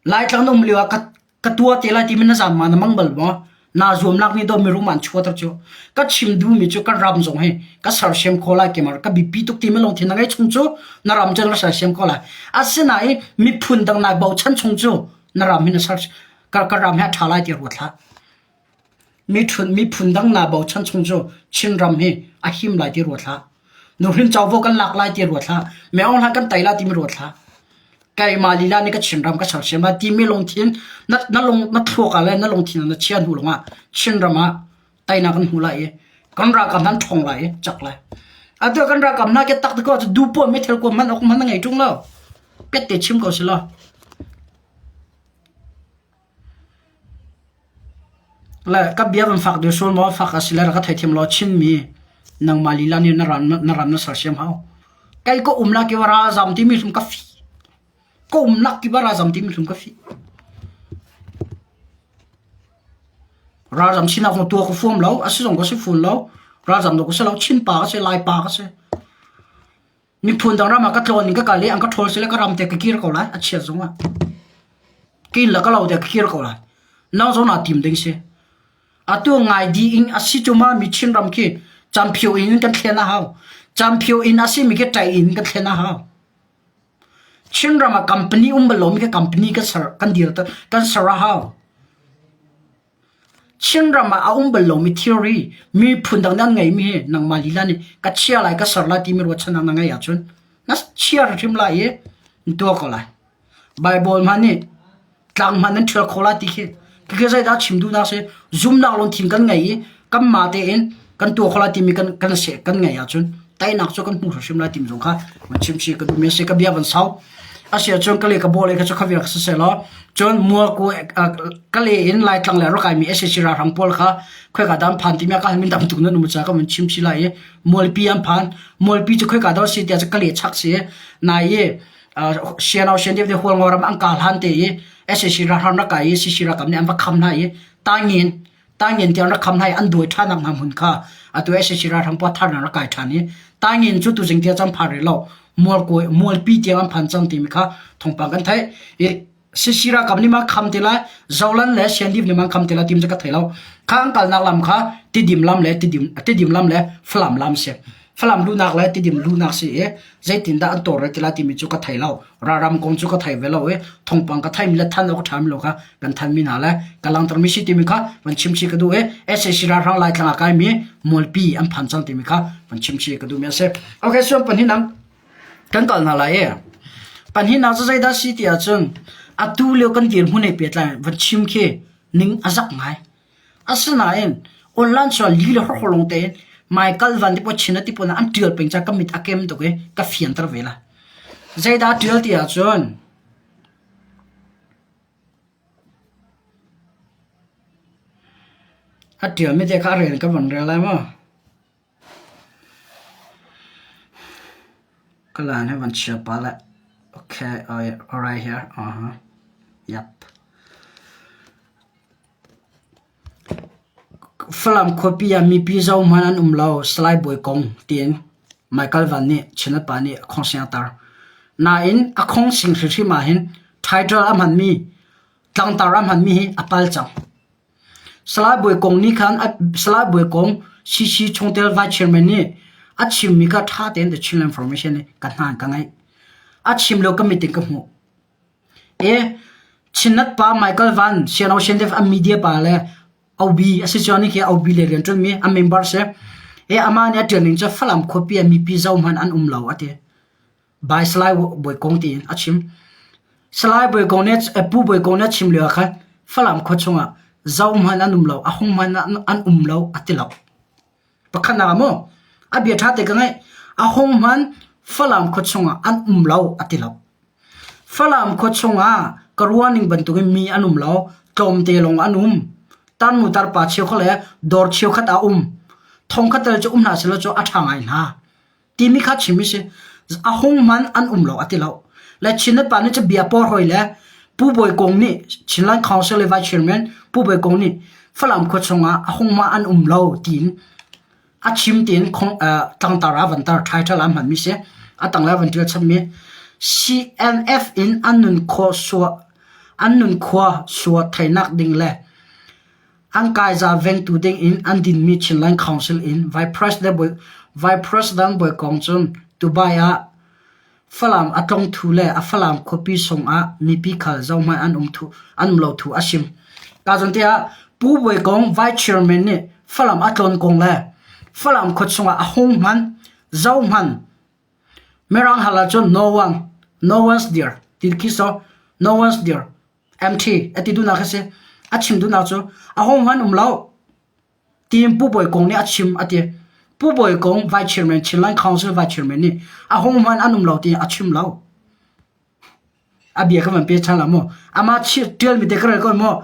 Laitlang na um lio ah ka, ka tua te lai timi na zam ma na mang bal maw? Naa zuamnak nih dawh mirum an chuahter cu. Ka chim duhmi cu kan ram zong hi ka sersiam kho lai kemar ka bipi tuk timi lungthin na ngei chung cu na ram cu na sersiam kho lai. Asinain miphun dang nai bochan chung cu na ram hi na ser ka, ka ram hi a ṭha lai ti ruat hlah. Miphun, miphun dang naa bochan chung cu Chinram hi a him lai ti ruat hlah. Nuhrin covo kan lak lai ti ruat hlah. Meong hlan kan tei lai timi ruat hlah. Keimah lila nih ka Chinram ka sersiam lai timi lungthin na, na lung na thluak ah le na lungthin na chia hnu lawngah Chinram ah teinak kan hmu lai i kan ralkap hna an ṭhawng lai i cak lai. Atu kan ralkap hna ke tak te ko cu du puah mi thil kuam hman ok hman na ngei ṭung lo. Pet te chim ko si law. Le ka bia van fak deuh sual maw fak a si le rak ka theithiam law Chinmi nangmah lila nih na ram na ram na sersiam hau. Kei ka um lak i va ralzam timi hlum ka fih. Ka um lak i va ralzam timi hlum ka fih. Ralzam sinak zong tuah ka fuam lo, a si zong ka si fun lo. Ralzam zong ka si lo, Chin pa ka si, Lai pa ka si. Miphun dang ram ah ka tlawn in ka kal i an ka ṭhawl sile ka ram te ka kir ko lai, a chiat zong ah. Ka inn le ka lo te ka kir ko lai. Nang zong naa tim ding si. Atu ngai di in a si cu ma mi Chinram khi camphio in kan thlen a hau. Camphio in a si mi khi ṭai in kan thlen a hau. Chinram ah company um bal lomi kha company kan ser kan dir kan ser a hau. Chinram ah a um bal lomi theory miphun dang nih an ngeimi hi nangmah lila nih ka chia lai ka ser lai timi ruahchannak na ngeih ahcun na chia hrim lai i na tuah ko lai. Baibal hmanh nih tlang hmanh nan ṭhial khawh lai ti khi khi zeidah chim duhnak si zumnak lungthin kan ngei i kanmah tein kan tuah khawh lai timi kan kan seh kan ngeih ahcun teinak cu kan hmu hrimhrim lai timi zong kha van chim chih ka duhmi a si ka bia van sau a si ahcun ka le ka bawh le kha cu kha vial kha siseh law cun mualku ka le in laitlang le rak kaimi SAC ralhrang pawl kha khoika dah an phan timi ah ka min tam tuk nan um caah ka van chim chih lai i mualpi an phan mualpi cu khoika dah si tiah cu ka le chak si nai i Siano sian deuh Hualngo ram an kal han te i SAC ralhrang rak kai i CC ralkap nih an va kham hna i Tangin Tangin tiang rak kham hna i an duai ṭhan nak hna hmun kha atu SAC ralhrang pawl thar rak kai ṭhan i Tangin cu tuzing tiang cang phan rih lo mualkawi mualpi tiang an phan cang timi kha thawngpang kan theih i CC ralkap nih ma kham ti lai Zolan le Siandip nih ma kham ti lai tim cu ka thei lo kha an kalnak lam kha Tidim lam le Tidim Tidim lam le Falam lam si Falam luhnak le Tidim luhnak si i zeitindah an tawlrel ti lai timi cu ka thei lo. Ralram kong cu ka thei ve lo i thawngpang ka theimi le than awk a ṭhami lo kha kan thanmi hna le ka langhtermi si timi kha van chim chih ka duh i sac ralhrang Laitlang ah kaimi mualpi an phan cang timi kha van chim chih ka duhmi a si. Okay, so pahnihnak kan kal hna lai i pahnihnak cu zeidah si ti ahcun atu lio kan dirhmun he pehtlai van chim khi ning a zak ngai. Asinain online chuan li le hrawkhrolong tein Michael Van ti pawl China ti pawl an ṭial peng caah ka mit a kem tuk i ka fianter ve lai. Zeidah a ṭial ti ahcun a ṭialmi te kha a rel ka van rel lai maw? Ka laan hi van chia pah le okay, alright here, uh-huh, yep. Falam khuapi ah mipi zohhmanh an um lo, Salai Bawi Kong tiin Michael Van nih Chinland pa nih a khawngsing a tar. Nain a khawngsing hrimhrim ahhin title a hmanmi, tlangtar a hmanmi hi a pal cang. Salai Bawi Kong nih khan Salai Bawi Kong CC chungtel Vice Chairman nih a chimmi kha ṭha tein The Chinland Information nih ka hna ka ngaih. A chim lio ka mit in ka hmuh. Chinnet pa Michael Van Siano Shendef an media pa le OB a si chuan khi OB le rian ṭuanmi an member si. E amah nih a ṭial ning cu Falam khuapi ah mipi zohhmanh an um lo a ti. By Salai Bawi Kong tiin a chim. Salai Bawi Kong nih Pu Bawi Kong nih a chim lio ah khan Falam khua chungah zohhmanh an um lo, a hung hmanh an um lo a ti lo. Pakhatnak ah maw a bia ṭha te ka ngaih. A hung hman Falam khua chungah an um lo a ti lo. Falam khua chungah ka ruahning bantukin mi an um lo, tlawmte lawng an um. Tarnu tarpa cheukhat le dawr cheukhat ah um. Thongkhat tal cu um hna sehlaw cu a ṭha ngai hna. Timi kha chim i si. A hung hman an um lo a ti lo. Le Chinnet pa nih cu bia porhoi le Pu Bawi Kung nih Chinland Council le Vice Chairman Pu Bawi Kung nih Falam khua chungah a hung ma an um lo tiin a chim tiin tlangtar ah van tar title ah hmanmi si. A tanglei ah van ṭial chapmi CNF in an nun khua sua an nun khua sua theinak ding le An kaiza vengtu ding in an dinmi Chinland Council in Vice President Bawi Kong cun Dubai ah Falam a tlong thu le a Falam khuapi sungah mipi khal zohhmanh an um thu an um lo thu a chim. Ka zawn tiah Pu Bawi Kong Vice Chairman nih Falam a tlawn kong le Falam khua chungah a hung hman zohhmanh Mirang hal ahcun no one no one's there ti khi so no one's there MT a ti duhnak khi si. A chim duhnak cu a hohmanh um lo tiin Pu Bawi Kung nih a chim a ti. Pu Bawi Kung Vice Chairman Chinland Council Vice Chairman nih a hohmanh an um lo tiin a chim lo. A bia ka van pe ṭhan la mu. Amah ṭialmi te ka rel ko mu.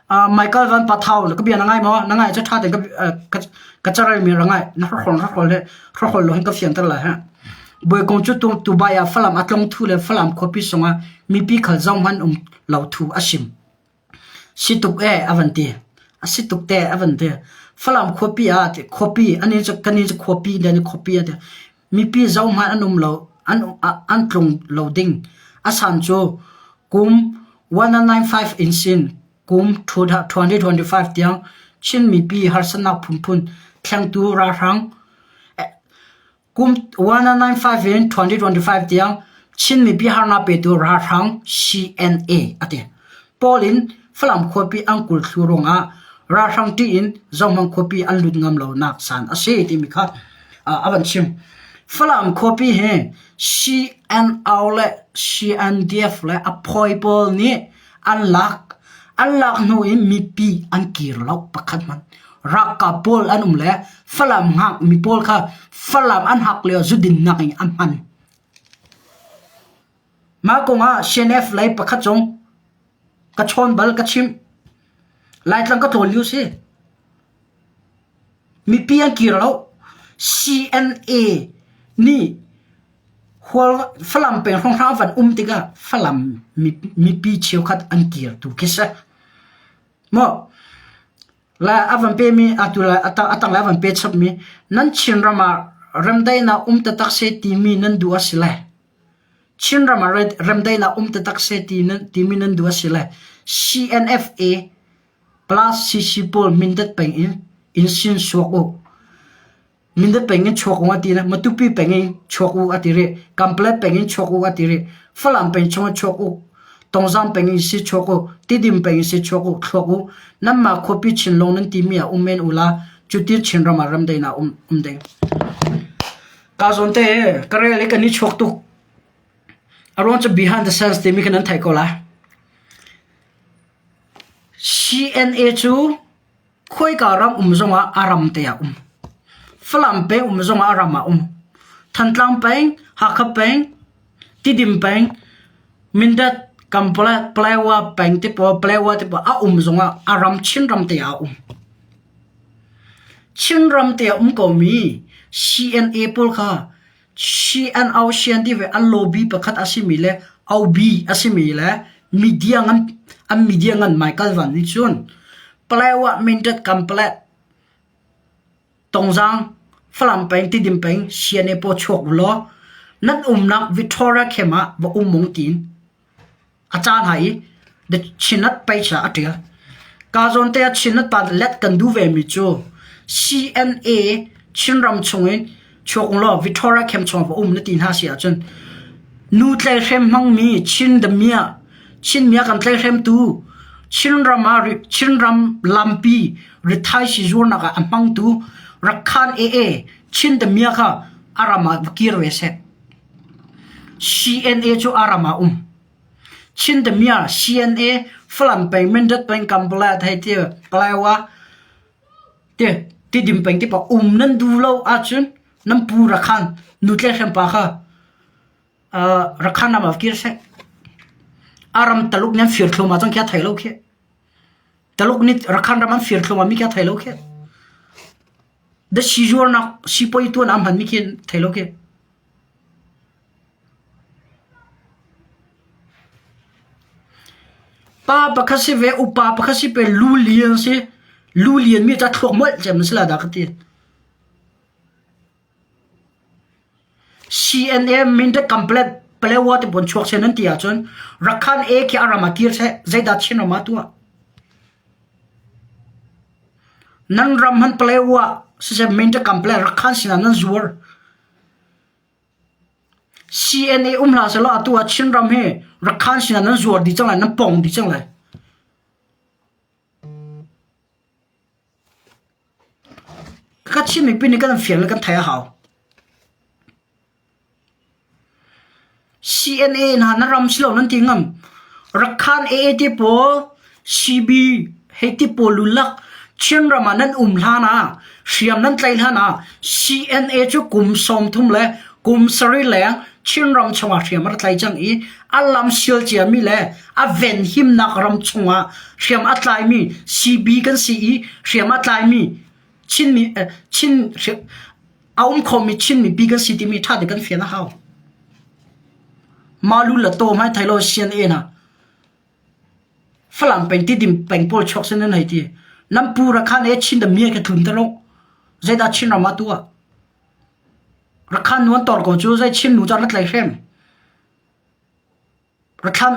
Michael Van Pathau ka bia na ngai maw? Na ngai cu ṭha tein ka ka carelmi ra ngai. Na hrokhol hrokhol he hrokhol lo hin ka fianter lai ha. Bawikung cu Dubai ah Falam a tlong thu le Falam khuapi sungah mipi khal zohhmanh um lo thu a sim. Si tuk e a van ti. A si tuk te a van ti. Falam khuapi ah ti khuapi ani cu kan i cu khuapi dan i khuapi a ti. Mipi zohhmanh an um lo an an tlung lo ding. A san cu kum 1995 in sin kum 2025 tiang Chin mipi harsatnak phunphun thlengtu ralhrang Kum 1995 in 2025 tiang Chin mipi harnak petu ralhrang CNA a ti. Pawl in Falam khuapi an kul thlu ruangah ralhrang ṭih in Zohmang khuapi an lut ngam lonak san a si timi kha a van chim. Falam khuapi hi CNO le CNDF le a phawi pawl nih an lak. An lak hnu in mipi an kir lo pakhat hmanh. Ralkap pawl an um le Falam hngak mi pawl kha Falam an hak lio zudin nak in an hman. Mah kong ah CNF lei pakhat zong ka chawn bal ka chimh. Laitlang ka tlawn lio si. Mipi an kir lo. CNA nih Hual Falam peng hrawnghrang van um tikah Falam mipi cheukhat an kir tu khi si. Maw la a van pemi atu la a tang la a van pe chapmi nan Chinram ah remdaihnak um taktak seh timi nan duh a si le Chinram ah remdaihnak um taktak seh timi nan duh a si le CNFA plus CC pawl mindat peng in in sin suak u. Mindat peng in chuak u a ti na Matupi peng in chuak u a ti rih. Kanpalet peng in chuak u a ti rih. Falam peng chung in chuak u. Tongzang peng in si chuak u. Tidim peng in si chuak u. Thluak u. Nanmah khuapi Chinlung nan timi ah um men u la. Cutin Chinram ah ramdaihnak um, um ding. Ka zawn te ka rel i kan i chuak tuk. A ruang cu behind the scenes timi kha nan theih ko lai. CNA cu Khuaika ram um zongah a ram te ah um. Falam peng um zongah a ram ah um. Thantlang peng, Hakha peng, Tidim peng, Mindat, Kampala, Palawa peng te pawl, Palawa te pawl a um zongah a ram Chinram te ah a um. Chinram te a um komi CNA pawl kha CNO CND ve an lobby pakhat a simi le OB a simi le media ngan an media ngan Michael Van nih cun Palawa Mindat Kampala Tongzang Falam peng Tidim peng CNA paw chuak u law nan umnak Victoria camp ah va um mung tiin A ca hna i The Chinat page ah a ṭial. Ka zawn te ah Chinat pa let kan duh vemi cu CNA Chinram chungin chuak law Victoria camp chung va um na ti hna si ahcun nu tlaihrem hmangmi Chin damiah Chin mia kan tlaihremtu Chinram ah Chinram lampi rithai sizuarnak ah a hmangtu Rakhan AA Chin damiah kha a ram ah va kir ve seh. CNA cu a ram ah um. Chin damiah CNA Falam peng Mindat peng Kampala thei ti Palawa ti Tidim peng ti pa um nan duh lo ahcun nan pu Rakhan nu tlaihrem pa kha uh, Rakhan ram ah kir seh. A ram Taluk nih an fir thluahmah cang khi a thei lo khi. Taluk nih Rakhan ram an fir thluahmah mi khi a thei lo khi. Da sizuarnak sipoi tuan a hman mi khi thei lo khi. Pa pakhat si ve, upa pakhat si pe lu lian si. Lu lian mi ca thluak molh cem si la dah ka ti. CNA Mindat Complet Palewa te bon chuak se nan ti ahcun Rakhan A khi a ram ah kir seh zeidah Chin ram ah tuah. Nan ram han Palewa siseh Mindat Complet Rakhan sinah nan zuar. CNA um hlah sehlaw atu ah Chinram hi Rakhan sinah nan zuar dih cang lai, nan pong dih cang lai. Ka Chin mipi nih kan fiang le kan theih a hau. CNA hna na ram si lo nan ti ngam. Rakhan AA te pawl CB hei ti pawl lulak Chinram ah nan um hlan ah hriam nan tlaih hlan ah CNA cu kum 30 le kum sarih leng Chinram chungah hriam a rak tlai cang i a lam sial ciami le a venhimnak ram chungah hriam a tlaimi CB kan si i hriam a tlaimi Chinmi Chin a um khomi Chin mipi kan si timi ṭha te kan fian a hau. Malu la to hmai thai lo CNA hna Falam peng Tidim peng pawl chuak sin nan hei ti. Nan pu Rakhan e Chin da mie ka tlun te lo. Zeidah Chin ram ah tuah? Rakhan nu an tor ko cu zei Chin nu cu rat lei hrem. Rakhan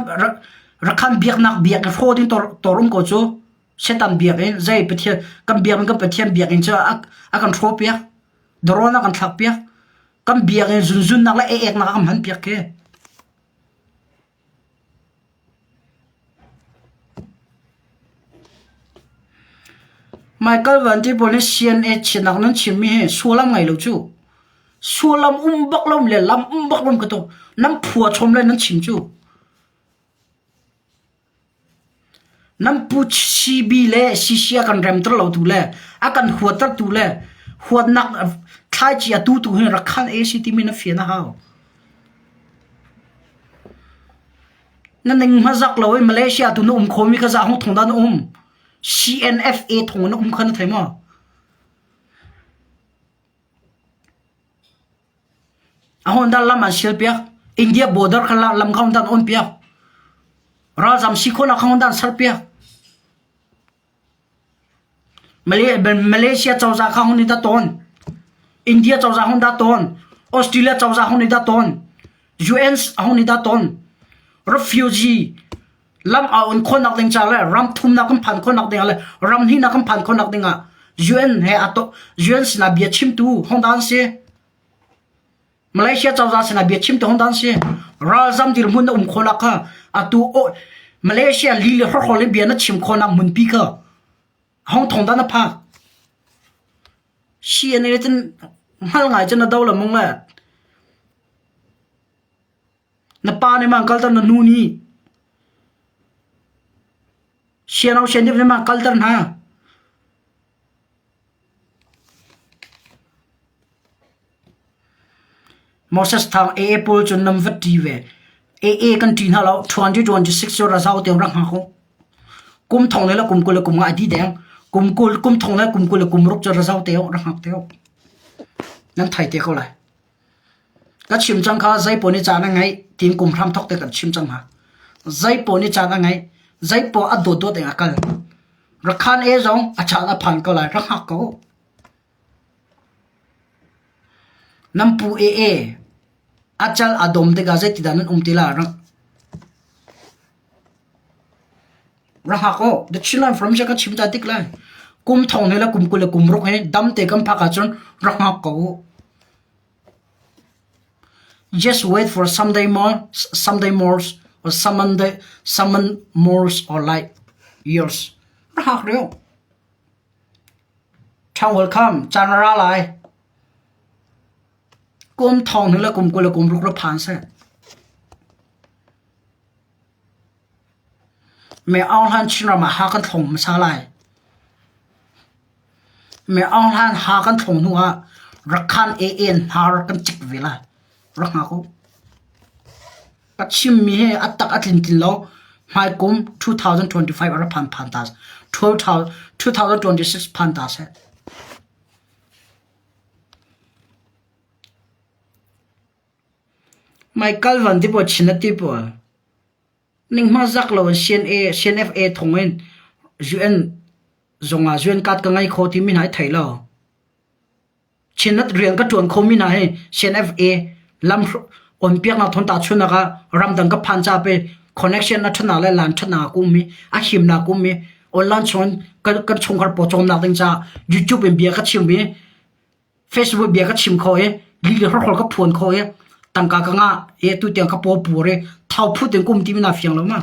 Rakhan biaknak biak i hraw ding tor tor um ko cu. Setan biak in zei Pathian kan biak kan Pathian biak in cu a a kan hraw piak. Darawn a kan thlak piak. Kan biak in zunzunnak le ek-eknak a kan hman piak khi. Michael Van Ti pawl nih CNA chiatnak nan chimmi hi sullam ngei lo cu. Sullam um bak lo le lam um bak lo ka tu. Nan phua chom le nan chim cu. Nan pu CB le CC a kan remter lo tu le a kan huater tu le huatnak thlaici a tu tu hi rak khan AC timi na fian a hau. Na ning hmazak lo i Malaysia tu na um khomi kha zah hung thong dah na um. CNFA thong na um kha na thei maw? A hon dah lam an sial piak. India border kha lam kha hon dah an on piak. Ralzam si khawhnak kha hon dah an ser piak. Malaysia cozah kha hon i dah tawn. India cozah hon dah tawn. Australia cozah hon i dah tawn. UN hon i dah tawn. Refugee lam a on khawhnak ding ca le ram thumnak kan phan khawhnak ding ah le ram hnihnak kan phan khawhnak ding ah UN he ato UN sinah bia chimtu hong dan si. Malaysia cozah sinah bia chimtu hong dan si. Ralzam dirhmun na um khawhnak kha atu Malaysia li le hrawkhrol in bia na chim khawhnak hmunpi kha hong thong dan a phak. CNA cun hngal ngai cun na do la mong le Na pa nih ma kalter na nu nih siano sian nih ma kalter hna. Moses thang AA pawl cu nam va ṭi ve. AA kan ṭi hna lo 2026 cu razau tiang rak hngak u. Kum thong le kum 20 le kum nga a di deng. Kum 20 kum thong le kum 20 le kum ruk cu razau te rak hngak te Nan thai te ko lai. Ka chim cang kha zeipaoh nih caan a ngeih tiin kum hramthawk te kan chim cang hna. Zeipaoh nih caan a ngeih, zeipaoh a dawtdawt in a kal. Rakhan e zong a caan a phan ko lai, rak hngak ko. Nan pu e e a cal a dom tikah zeitidah nan um ti lai rak rak hngak u. The Chinland Forum ka chim ta tik lai. Kum thong he le kum 20 le kum ruk he dam te kan phak ahcun rak hngak ko u. Just wait for someday more, someday more, or someday, someone more or like yours. Rak hngak rih u. Ṭhang welcome, caan a ra lai. Kum thong hnu le kum 20 le kum ruk ra phan seh. Me Aung Hlan Chinram ah ha kan thlong hmasa lai. Me Aung Hlan ha kan thlong hnu ah Rakhan AA hnar kan cik ve lai. Rak hngak u. Ka chimmi hi a tak a tlin tin lo. Hmaikum 2025 a ra phan phan ta. 2026 phan ta seh. Michael Van ti pawl chin a ti pawl. Ning zak lo in CNA, CNFA thong in UN zong ah UN card ka ngei kho timi hna hi thei lo. Chinnet rian ka ṭuan khomi hna hi CNFA lam onpiaknak thon tahchunhnak ah ramdang ka phan ca pe connection a ṭhatnak le lan ṭhatnak a um i a himnak um i online chung kan kan chungkhar pawcawmnak ding caah YouTube in bia ka chim i Facebook bia ka chim kho i lih le hrawkhrol ka phuan kho i tangka ka ngah i atu tiang ka paw pur i thau phut in kum timi na fiang lo ma?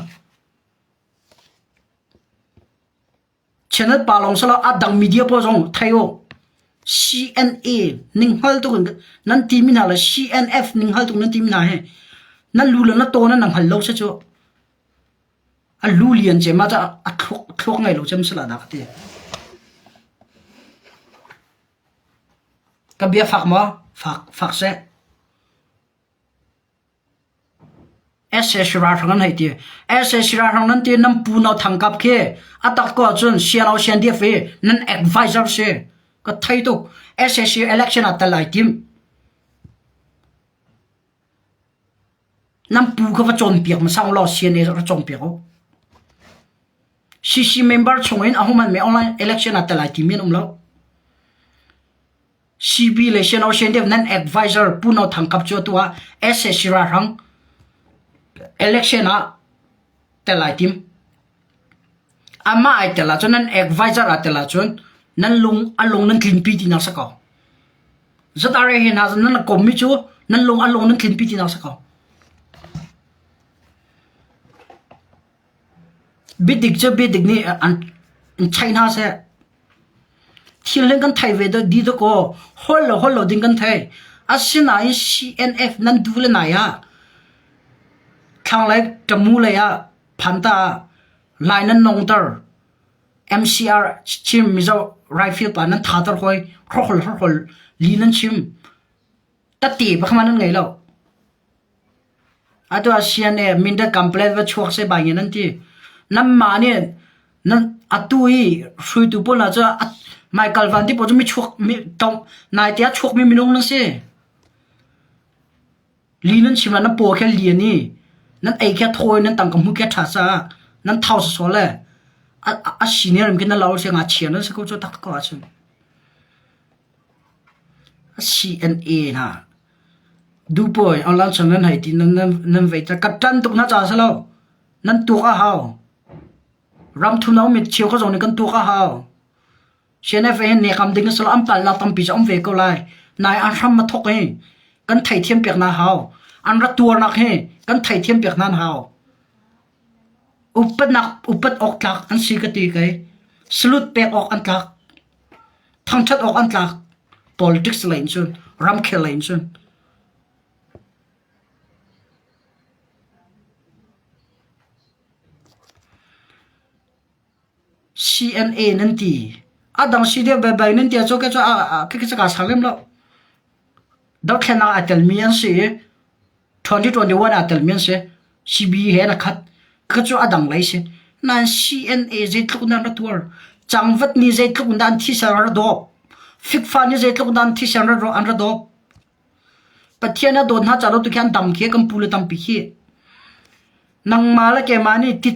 Channel pa lawng silo a dang media pawl zong thei u. CNA ning hngal tuk in nan timi hna le CNF ning hngal tuk nan timi hna hi nan lu le na taw nan hngal lo se cu a lu lian cem ah a thluak thluak ngei lo cem sila dah ka ti. Ka bia fak maw? Fak fak seh. Sac ralhrang an hei ti. Sac ralhrang nan ti nan pu no thang kap khi a tak ko ahcun siano sian-diaf i nan advisor si. Ka thei tuk. Sac election ah tel ai tim. Nan pu kha va cawnpiak hmasa u law CNA ra cawnpiak u. CC member chungin ahohmanh me online election ah tel ai timi an um lo. CB le Shan Ocean Dev nan advisor Pu No Thang Kap cu atu ah SAC ralhrang election ah tel ai tim. Amah ai tel ahcun nan advisor aa tel ahcun nan lung a lung nan tlinpi tinak si ko. ZRA he hna nan kommi cu nan lung a lung nan tlinpi tinak si ko. Biadik cu biadik nih an chaih hna seh. Thil hin kan thei ve dih dakaw holh le holh lo ding kan thei. Asinain CNF nan duh le nai ah thlanglei Tamu lei ah Phanta ah lai nan nongter. MCR Chin Mizo Rifle pa nan thater hoi hrokhol hrokhol li nan chim. Tatti pakhat nan ngei lo. Atu ah CNA Mindat Complaint va chuak seh bai nan ti. Nanmah nih nan atu i hruaitu pawl hna cu Michael Van ti pawl cu mi chuak mi tong naite ah chuakmi minung nan si. Li nan chim ah nan paw khi a lian i nan ei khi a thaw i nan tangka hmu khi a ṭha caah nan thau sawsawh le a a senior khi na lo si ngakchia nan si ko cu tak ko ahcun. CNA hna duhpawi online chung nan hei ti nan vei ta ka ṭan tuk hna caah si lo nan tuak a hau ramthum a ummi cheukhat zong nih kan tuak a hau CNF hi nekam ding a si lo an palnak tampi cu a um ve ko lai nai an hram a thawk hi kan theithiam piak hna hau an ra tuarnak hi kan theithiam piak hna hau upatnak upat awk tlak an si ka ti kei salute pek awk an tlak Thangṭhat awk an tlak. Politics lei in cun, ramkhel lei in cun. CNA nan ti. A dang si deuh bai nan ti ahcun ke cu a ke cu kaa sang lem lo. Dothlennak aa telmi an si i 2021 aa telmi an si. CB he an khat. Kha cu a dang lei si. Nain CNA zeitluk in dah an ra tuar. Cangvat nih zeitluk in dah an thisen an ra dawp. Fikfa nih zeitluk in dah an thisen an ra dawp. Pathian a dawt hna caah tu khi an dam khi kan pu le tampi khi. Nangmah le keimah nih ti,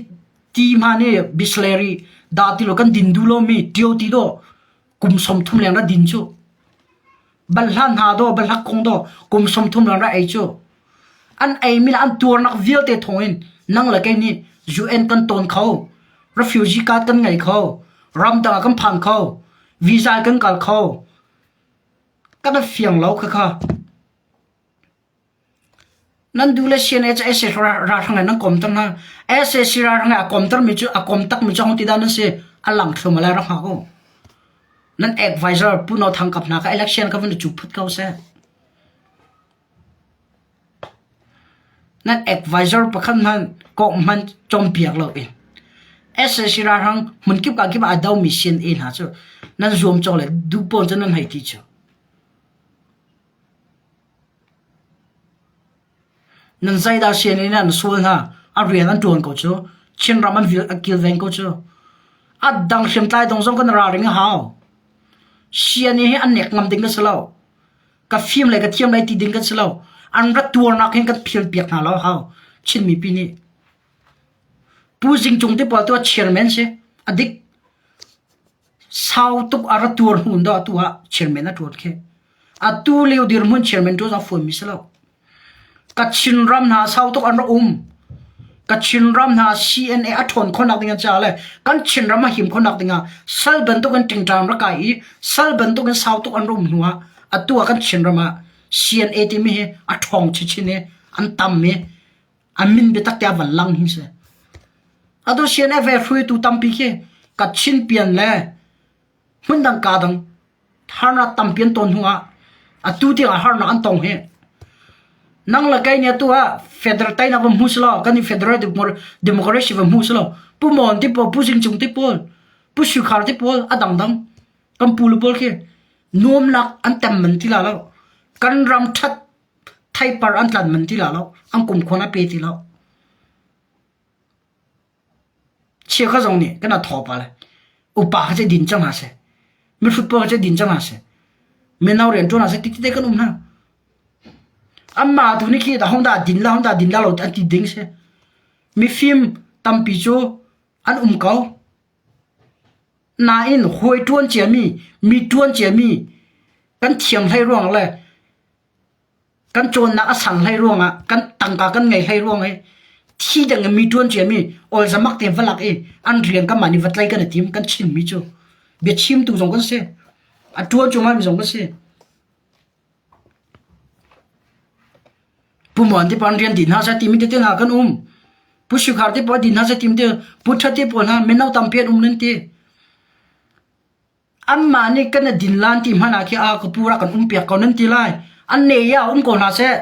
ti hma nih bisleri dah ti lo kan din duh lomi ṭio ti dawh kum 30 leng ra din cu. Balhla hna daw, balhla kung daw kum 30 leng ra ei cu. An eimi le an tuarnak vialte thawngin nang le kei nih UN kan tawn kho, refugee card kan ngei kho, ramdang ah kan phan kho, visa kan kal kho. Kan fiang lo khakha. Nan duh le CNA cu sac ralhrang he nan komter hna. Sac ralhrang he a komtermi cu a kom takmi cu hong ti dah nan si? A lang thlum lai rak hngak u. Nan advisor Pu No Thang Kap hna kha election kha van i cu phut ko seh. Nan advisor pakhat hmanh kawh hmanh cawnpiak loin sac ralhrang hmunkip kakip ah a domi CNA hna cu nan zuamcawh le duh pawn cu nan hei ti cu. Nan zeidah sian in an sual hna? A rian an ṭuan ko cu. Chinram an vil, an kilveng ko cu. A dang hriamtlai dong zong kan ralring a hau. Sian hi an nek ngam ding kan si lo. Ka fim le ka thiam lai ti ding kan si lo. An rat tuarnak hin kan phil piak hna lo hau. Chin mipi nih. Pu Zing Cung te pawl tu a chairman si. A dik. Sau tuk a ra tuar hnu dah atu ah chairman a ṭuan khi. Atu lio dirhmun chairman ṭuan a fawnmi si lo. Kachin ram hna sau tuk an ra um. Kachin ram hna CNA a ṭhawn khawhnak ding caah le kan Chinram a him khawhnak ding ah sal bantuk in ṭingṭang rak kai i sal bantuk in sau tuk an ra um hnu ah atu ah kan Chinram ah CNA timi hi a ṭhawng chinchin i an tam i a min biatak te a van lang hi si. Atu CNF hruaitu tampi khi Kachin pian le hmundang ka dang harnak tampi an ton hnu ah atu tiang ah harnak an tong hi. Nang le kei nih atu ah federal teinak va hmu selaw kan i federal democracy va hmu selaw Pu Mon ti pawl, Pu Zing Cung ti pawl, Pu Sui Khar ti pawl a dangdang kan pu le pawl khi nuamnak an tem man ti la lo. Kan ram that Theipar an tlan man ti la lo. An kumkhuan a pe ti lo. Chiakha zong nih kan a thaw pa le upa kha cu din cang hna seh. Mihrut pawl kha cu din cang hna seh. Mino rian ṭuan hna seh ti te kan um hna. Anmah tu nih khi hong dah din la hong dah din la lo an ti ding si. Mifim tampi cu an um ko. Nain hawi ṭuan ciami, mi ṭuan ciami kan thiam hlei ruang le kan cawnnak a sang hlei ruangah kan tangka kan ngei hlei ruang i thi dang in mi ṭuan ciami awlzamak te va lak i an rian kanmah nih va tlai kan i tim kan chimmi cu biachimtu zong kan si a ṭuan cuahmah mi zong kan si. Pu Muan te pawl rian dih hna seh timi tete hna kan um. Pu Sukhar te pawl dih hna seh timi te Pu Ṭhat te pawl hna mino tampi an um nan ti. Anmah nih kan i din lan ti hmanh ah khi a ka pu rak kan um piak ko nan ti lai. An ne ya um ko hna seh.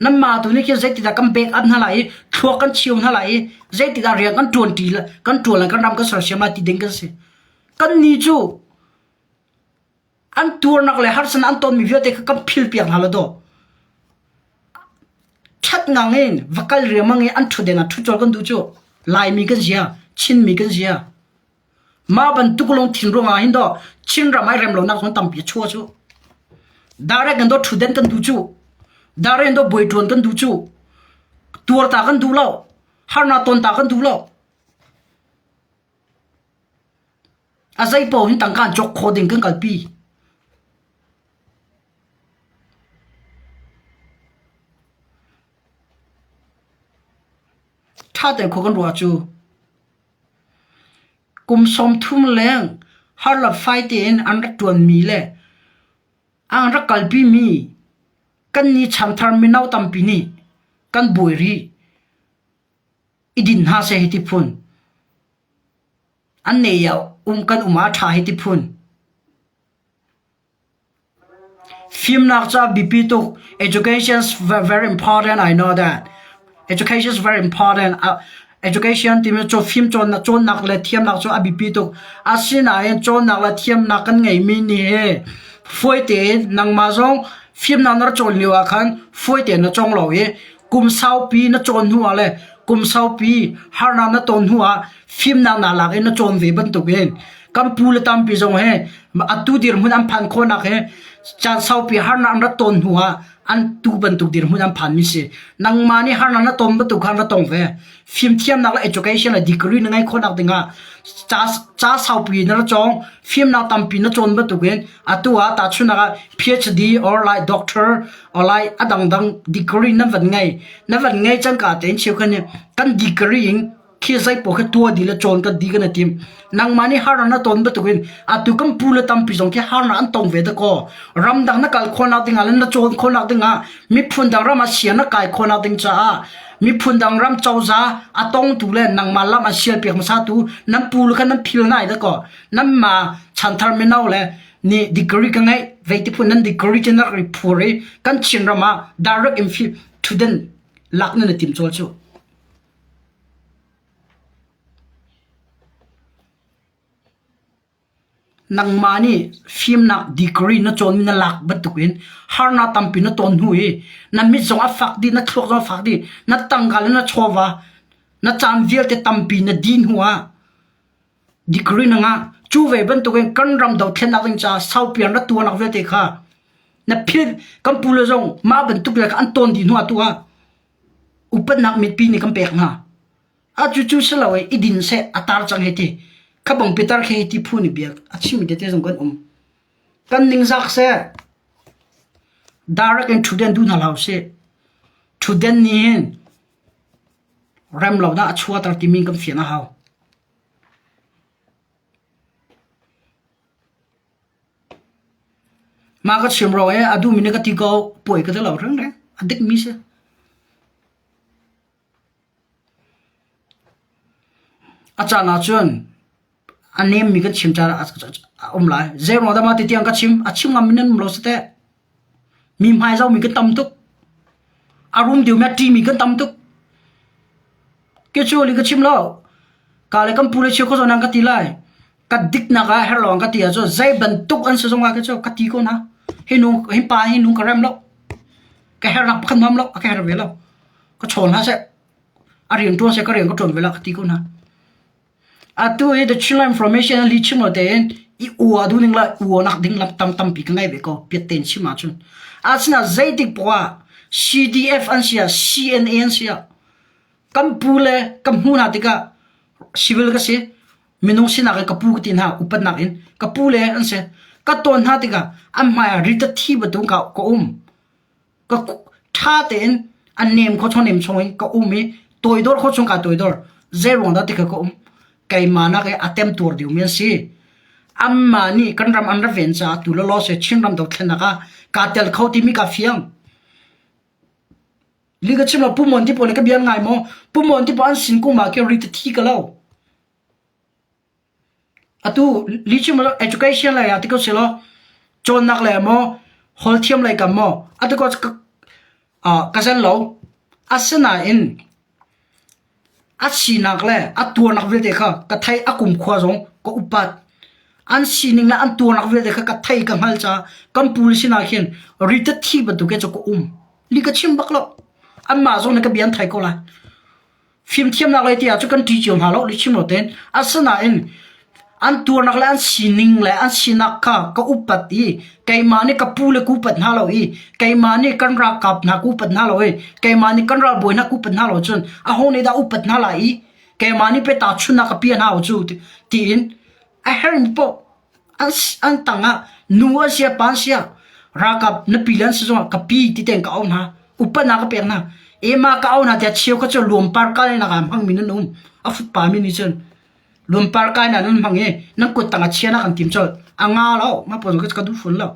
Nanmah tu nih khin zeitidah kan back up hna lai i thluak kan cheu hna lai i zeitidah rian kan ṭuan ṭi kan ṭuan lai kan ram kan sersiam lai ti ding kan si. Kan ni cu an tuarnak le harsatnak an tonmi vialte kha kan phil piak hna lo daw. Ṭhat ngang in va kal riangmang i an ṭhutden ah ṭhut colh kan duh cu. Laimi kan zia, Chinmi kan zia. Mah bantuk lungthin ruangah hin daw Chinram ai rem lonak zong tampi a chuah cu. Direct in daw ṭhutden kan duh cu. Direct in daw buai ṭuan kan duh cu. Tuarta kan duh lo. Harnak tonta kan duh lo. A zei paoh hin tangka an cawk khawh ding kan kalpi. Ṭha tein khua kan ruah cu kum 30 leng har le fai tein an rak ṭuanmi le an rak kalpimi kannih chanthar mino tampi nih kan buai rih. I din hna seh hiti phun. An nei um kan um ah ṭha hiti phun. Fimnak cu a biapi tuk. Education is very important, I know that. Education is very important. Uh, education timi cu fim cawnnak cawnnak le thiamnak cu a biapi tuk. Asinain cawnnak le thiamnak kan ngeimi nih hi fawi tein nangmah zong fimnak na rak cawn lio ah khan fawi tein na cawng lo i kum saupi na cawn hnu ah le kum saupi harnak na ton hnu ah fimnak naa lak i na cawn ve bantukin kan pu le tampi zong he atu dirhmun an phan khawhnak he caan saupi harnak an rat ton hnu ah an tu bantuk dirhmun an phan mi si nangmah nih harnak na ton bantuk khan ra tong ve fimthiamnak le education le degree na ngeih khawhnak dingah ca ca saupi na ra cawng fimnak tampi na cawn bantukin atu ah tahchunhnak ah PhD or like doctor or like a dangdang degree nan van ngei na van ngei cangka tein cheukhat nih kan degree in khi zei paoh khi tuah dih le cawn kan di kan i tim nangmah nih harnak na ton bantukin atu kan pu le tampi zong khi harnak an tong ve dakaw ramdang na kal khawhnak dingah le na cawn khawhnak dingah miphun dang ram ah sia na kai khawhnak ding caah miphun dang ram cozah a tongtu le nangmah lam an sial piak hmasa tu nan pu le khan nan phil nai dakaw nanmah chanthar mino le nih degree ka ngeih vei ti phun nan degree cu na rak i phur i kan Chinram ah direct in thuden lak nan i tim cawl cu. Nangmah nih fimnak degree na cawnmi na lak bantukin harnak tampi na ton hnu i na mit zong a fak dih, na thluak zong a fak dih, na tangka le na chawva, na caan vialte tampi na dih hnu ah degree na ngah. Cu ve bantukin kan ram dothlennak ding caah saupian ra tuahnak vialte kha na philh kan pu le zong mah bantuk le kha an tawn dih hnu ah tu ah upatnak mitpi nih kan pek hna. A cucu si lo i din seh a tar cang hei ti. Kha bang pitar khi hei ti phu nih bia a chimmi tete zong kan um. Kan ningzak seh. Direct in ṭhutden duh hna hlah usih. Ṭhutden nih hin rem lo dah a chuahter timi kan fian a hau. Mah ka chim ro i a duhmi nih ka ti ko puai ka ti lo rengreng. A dikmi si. A caan ahcun a nemmi kan chim caan a um lai. Zeiruang dah mah ti tiang ka chim? A chim ngammi nan um lo si teh. Mi hmai zohmi kan tam tuk. A rum deuhmi a ṭihmi kan tam tuk. Ke cu li ka chim lo. Ka le kan pu le cheu kho zawn an ka ti lai. Ka diknak ah herh lo an ka ti ahcun zei bantuk an si zong ah ke cu ka ti ko hna. Hi nu hi pa hi nu ka rem lo. Ka hernak pakhat nuam lo. A ka herh ve lo. Ka chawn hlah seh. A rian ṭuan seh ka rian ka ṭuan ve la ka ti ko hna. Atu hi the Chinland Information li chim lo tein i ua duh ning la ua nak ding lam tam tampi ka ngei ve ko piat tein chim ahcun. Asinain zeitik poah ah CDF an si ah CNA an si ah kan pu le kan hmu hna tikah civil ka si. Minung sinak in ka pu ka ti hna upatnak in ka pu le an si. Ka tawn hna tikah an hmai ah rit a thi bantuk ka ka um. Ka ṭha tein an nem kho chung nem chung in ka um i toidor kho chung ka toidor. Zei ruang dah ti kha ka um. Keimah nak i a temtuar deuhmi an si. Anmah nih kan ram an ra ven caah tu lawlaw se Chinram dothlennak ah kaa tel kho timi ka fiang. Li ka chim lo Pu Mon ti pawl nih ka bia an ngai maw? Pu Mon ti pawl an sin kum ah khin ri thi ka lo. Atu li chim lo education lei ah ti ko si law cawnnak lei ah maw hol thiam lei kam maw atu ko ka zen lo. Asinain A sinak le a tuarnak vialte kha ka theih, a kumkhua zong ka upat. An sining le an tuarnak vialte kha ka thei ka hngal caah kan pu sinah khin rit thi bantuk ke cu ka um. Li ka chim bak lo. Anmah zong nih ka bia an thei ko lai. Fimthiamnak lei tiah cu kan ṭi cio hna lo, li chim lo tein. Asinain An tuarnak le an sining le an sinak kha ka upat i keimah nih ka pu le ka upat hna lo i keimah nih kan ralkap hna ka upat hna lo i keimah nih kan ralbawi hna ka upat hna lo cun aho nih dah upat hna lai i keimah nih pei tahchunhnak ka piah hna u cu tiin a herhmi paoh an, an tangah nu an sia pa an sia ralkap na pi le an si zongah ka pi ti tein ka auh hna upatnak ka pek hna ema ka auh hna tiah cheu kha cu luampar kal in a hmangmi nan um a futpa mi nih cun Lungpar kai na nan hmang i nan kut tang a chia na kan tim colh. A nga lo, ma pon ka duh fun lo.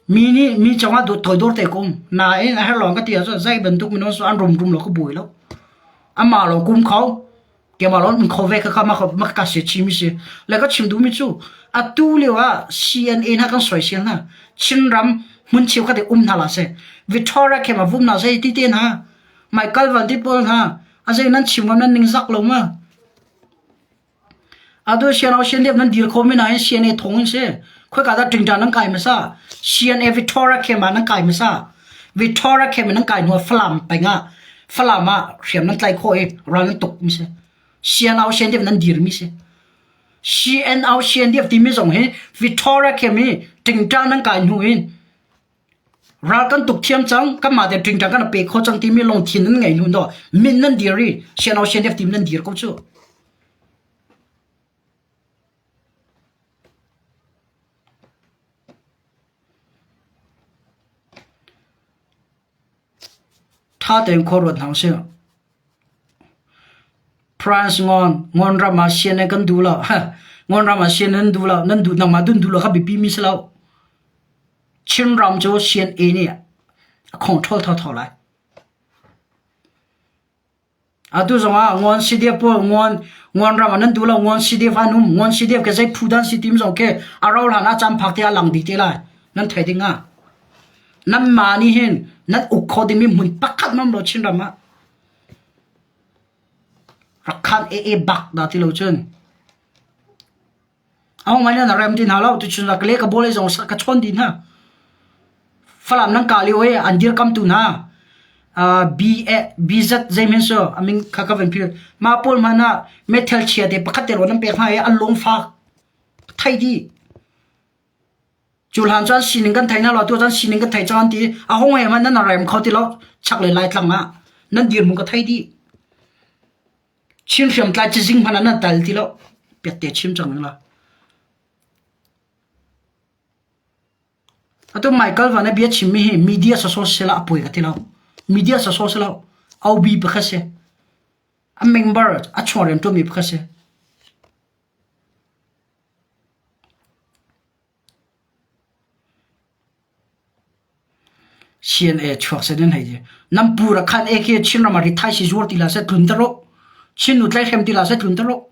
Mi nih mi cungah dawt toidor te kum. Nain a her lawng ka ti ahcun zei bantuk minung su an rum rum lo ka buai lo. Amah lo kum kho. Keimah lo um kho ve ka ka ma ma ka se chim si. Le ka chim duhmi cu atu lio ah CNA hna kan soisel hna. Chinram hmun cheu khat i um hna la se. Victoria khem a vum na sei ti te hna. Michael Van ti pawl hna a zei nan chim ngam nan ningzak lo ma? Atu sian au sian liap nan dir kho mi nain CNA thong in si. Khoi ka dah tingta nan kai masa? CNA Victoria khem ah nan kai masa? Victoria khem nan kai hnu Falam peng ah Falam ah hriam nan tlai kho i ral nan tuk mi si. Sian au sian liap nan dir mi si. CNO CNDF timi zong hi Victoria khem i tingta nan kai hnu in Ral kan tuk thiam cang, kanmah te ṭingṭang kan pe kho cang timi lungthin nan ngei hnu daw min nan dir i siano sianef tim nan dir ko cu. Ṭha tein khua ruat hna usih. France ngon, ngon ram ah sian kan duh lo. Ngon ram ah sian nan duh lo, nan duh nangmah dun duh lo kha biapi mi si lo. Chinram cu CNA nih a control thotho lai. Atu zongah ngon CDF pawl ngon ngon ram ah nan duh lo ngon CDF an um ngon CDF ke zei phu dan si tim zong ke a ro hlan ah cam phak te a lang dih te lai nan thei ding ah nan ma nih hin nan uk kho dingmi hmun pakhat mam lo Chinram ah rakhan e e bak da ti lo cun A hung in na rem ti hna lo tuchun ah ka le ka bawl zong ka chawn dih hna. Falam nan kah lio i an dirkamtu hna B BZ zeihmen so amin kha ka van phil ma pawl hmanh ah methel chia te pakhat te ro nan pek hna i an lung fak thei dih. Cu hlan cun sining kan thei hna lo tu cun sining kan thei cang ti a hung he hmanh nan rem kho ti lo chak le lai tlang ah nan dirhmun ka thei dih. Chin hriamtlai cazing hmanh ah nan tal ti lo. Piatte chim cang ning la. Atu Michael Van a bia chimmi hi media sawsawh sila a poi ka ti lo. Media sawsawh si lo. OB pakhat si. A member a chuang rian ṭuanmi pakhat si. CNA chuak seh nan hei ti. Nan pu rak khan ek hi Chinram ah ritthai si zuar ti hlah seh tlun ter uh. Chin nu tlaihhrem ti hlah seh tlun ter uh.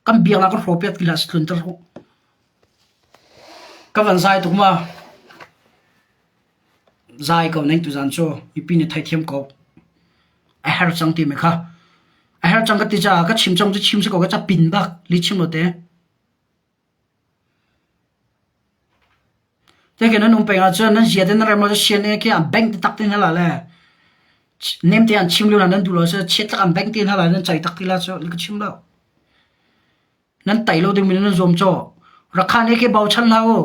Kan biaknak kan hrawpiak ti hlah seh tlun ter uh. Ka van zai tuk ma. Zai ko neng tuzan cu mipi nih theithiam ko. A her cang ti mi kha. A her cang ka ti caah ka chim cang cu chim si ko ka ca pin bak li chim lo te. Teke nan um peng ahcun nan zia te nan rem lo cu CNA khi an bengh taktak te hna la le nem te an chim lio nan duh lo cu chiat an bengh te hna la nan cai tak ti la cu ka chim lo. Nan tai lo ding mi nan zuam caw. Rakhan e ke bochan hlah u.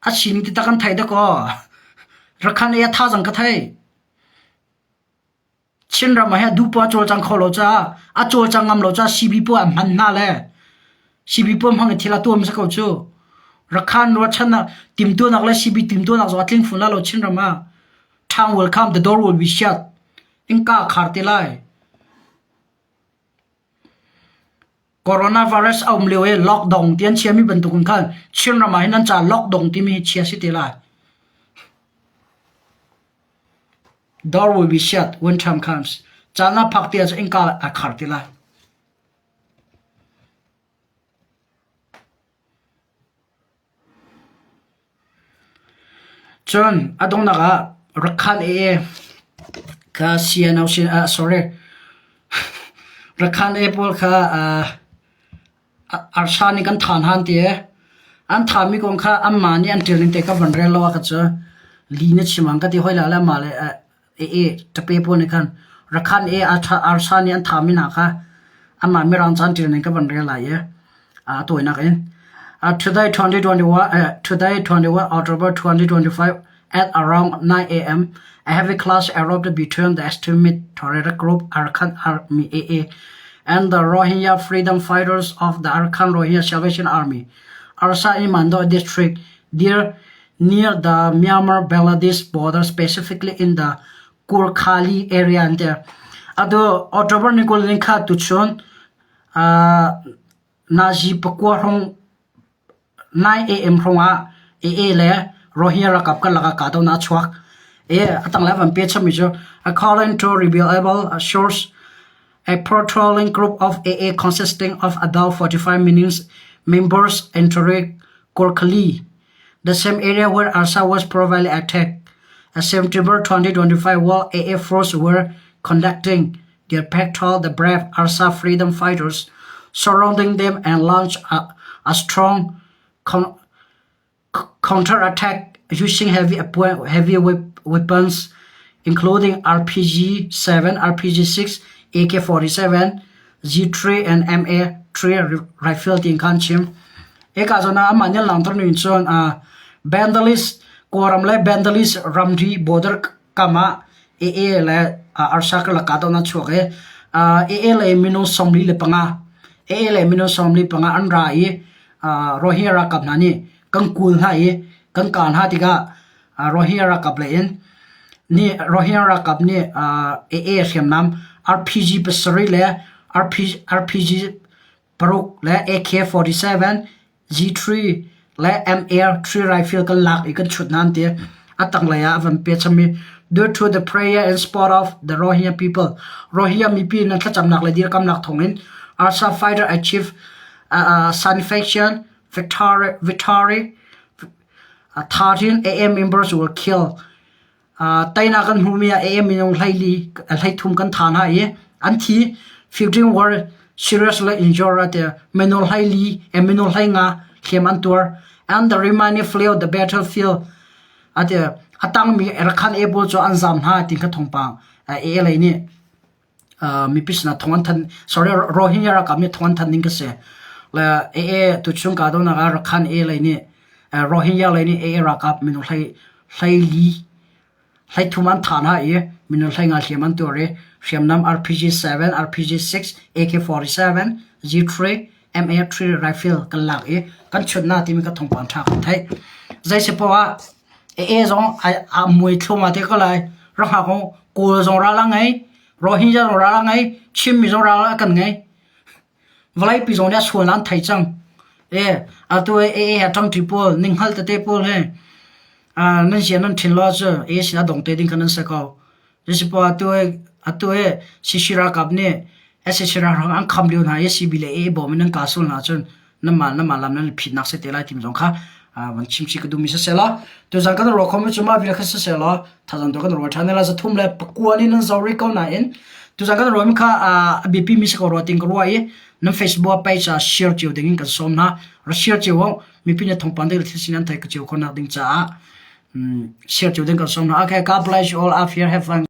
A sining ti tak an thei dakaw. Rakhan e a thazang ka thei. Chinram ah hin duhpoah a cawlcang kho lo caah a cawlcang ngam lo caah CB pawl an hman hna le. CB pawl hmang in thil a tuah mi si ko cu. Rakhan ruahchannak timtuahnak le CB timtuahnak zong a tling fun lai lo Chinram ah. Town will come, the door will be shut. Innka a khar te lai. Coronavirus a um lio i lockdown ti an chiami bantuk in khan Chinram ah hin an ca lockdown timi hi chia si te lai. Door will be shut when time comes. Caan a phak te ahcun innka a khar te lai. Cun a donghnak ah Rakhan AA kha CNO sin ah sorry Rakhan AA pawl kha arsa nih kan than han ti i an thami kong kha anmah nih an ṭial ning te ka van rel lo ah kha cu li na chim ang ka ti hoi la le mah le AA ṭape pawl nih khan Rakhan AA arsa nih an thami hna kha anmah Mirang ca an ṭial ning ka van rel lai i a tawinak in. Uh, today 2021, uh, today 21 October 2025 at around 9 a.m. A heavy clash erupted between the extremist terrorist group Arakan Army AA and the Rohingya freedom fighters of the Arakan Rohingya Salvation Army, ARSA in Mando district, near, near the Myanmar-Bangladesh border, specifically in the Kurkhali area. And there. Ado October ni kul kha tuchun Nazi pakua hrawng 9 AM hrawngah AA le Rohingya ralkap karlak ah kahdohnak a chuak. I a tanglei van pe chapmi cu according to reliable source, a patrolling group of AA consisting of about 45 minutes members entered Gorkhali, the same area where Arsa was probably attacked. In September 2025, while AA forces were conducting their patrol, the brave Arsa freedom fighters surrounding them and launched a, a strong con- counterattack using heavy, heavy weapons, including RPG-7, RPG-6, AK-47, G3 and MA3 rifle tin khan chim. Eka zona ama nil langter nu cun a Bangladesh Kawlram le Bangladesh ramri border kam ah AA le arsa karlak kahdohnak chuak i AA lei minung 45 AA lei minung 45 an ra i Rohingya ralkap hna nih kan kul hna i kan kah hna tikah Rohingya ralkap lei in nih Rohingya ralkap nih AA hriamnam RPG pasarih le RPG paruk le AK-47, G3 le MR3 rifle kan lak i kan chut hna an ti. A tanglei ah a van pe chami Due to the prayer and support of the Rohingya people, Rohingya mipi nan thlacamnak le dirkamnak thawngin ARSA fighter achieved uh, satisfaction victory, victory uh, 13 AA members were killed. Teinak kan hmuhmi ah AA minung hleili hleithum kan tha hna i an thi. 15 were seriously injured a ti. Minung hleili eh minung hleinga hliam an tuar. And the remaining fled the battlefield a ti. A tangmi Rakhan e pawl cu an zaam hna ti kha thawngpang AA lei nih mipi sinah thawng an thanh sorry Rohingya ralkap nih thawng an thanh ning ka si. Le AA tuchung kahdohnak ah Rakhan A lei nih Rohingya lei nih AA ralkap minung hlei hleili hleithum an thah hna i minung hleinga hliam an tuar i hriamnam RPG-7, RPG-6, AK-47, G3, MA3 rifle kan lak i kan chut hna timi ka thawngpang ṭha kan theih. Zei si poah ah AA zong a muai thluahmah te ko lai. Rak hngak u. Kawl zong ral a ngei, Rohingya zong ral a ngei, Chinmi zong ral a kan ngei. Vawleipi zong nih a sual an thei cang. E, atu AA he ṭangṭi pawl, ninghngal tete pawl he nan sia nan ṭhin lo cu AA sin a dong te ding kha nan si ko. Zeisipoah atu atu hi CC ralkap nih SAC ralhrang an kham lio hna i CB le AA bawm in nan kah sual hna ahcun nanmah nanmah lam nan phitnak si te lai timi zong kha van chim chih ka duhmi siseh law tuzan kan ruah khomi cu mah vial kha siseh law thazang tu kan ruah ṭhan lai zathum le pakua nih nan zoh rih ko nain tuzan kan ruahmi kha a biapi mi si ko rua tin ka ruah i nan Facebook page ah share cio ding in kan sawm hna ra share cio u mipi nih thawngpang ding thil sin an theih cio khawhnak ding caah share cio ding kan sawm hna okay God bless you all out here have fun.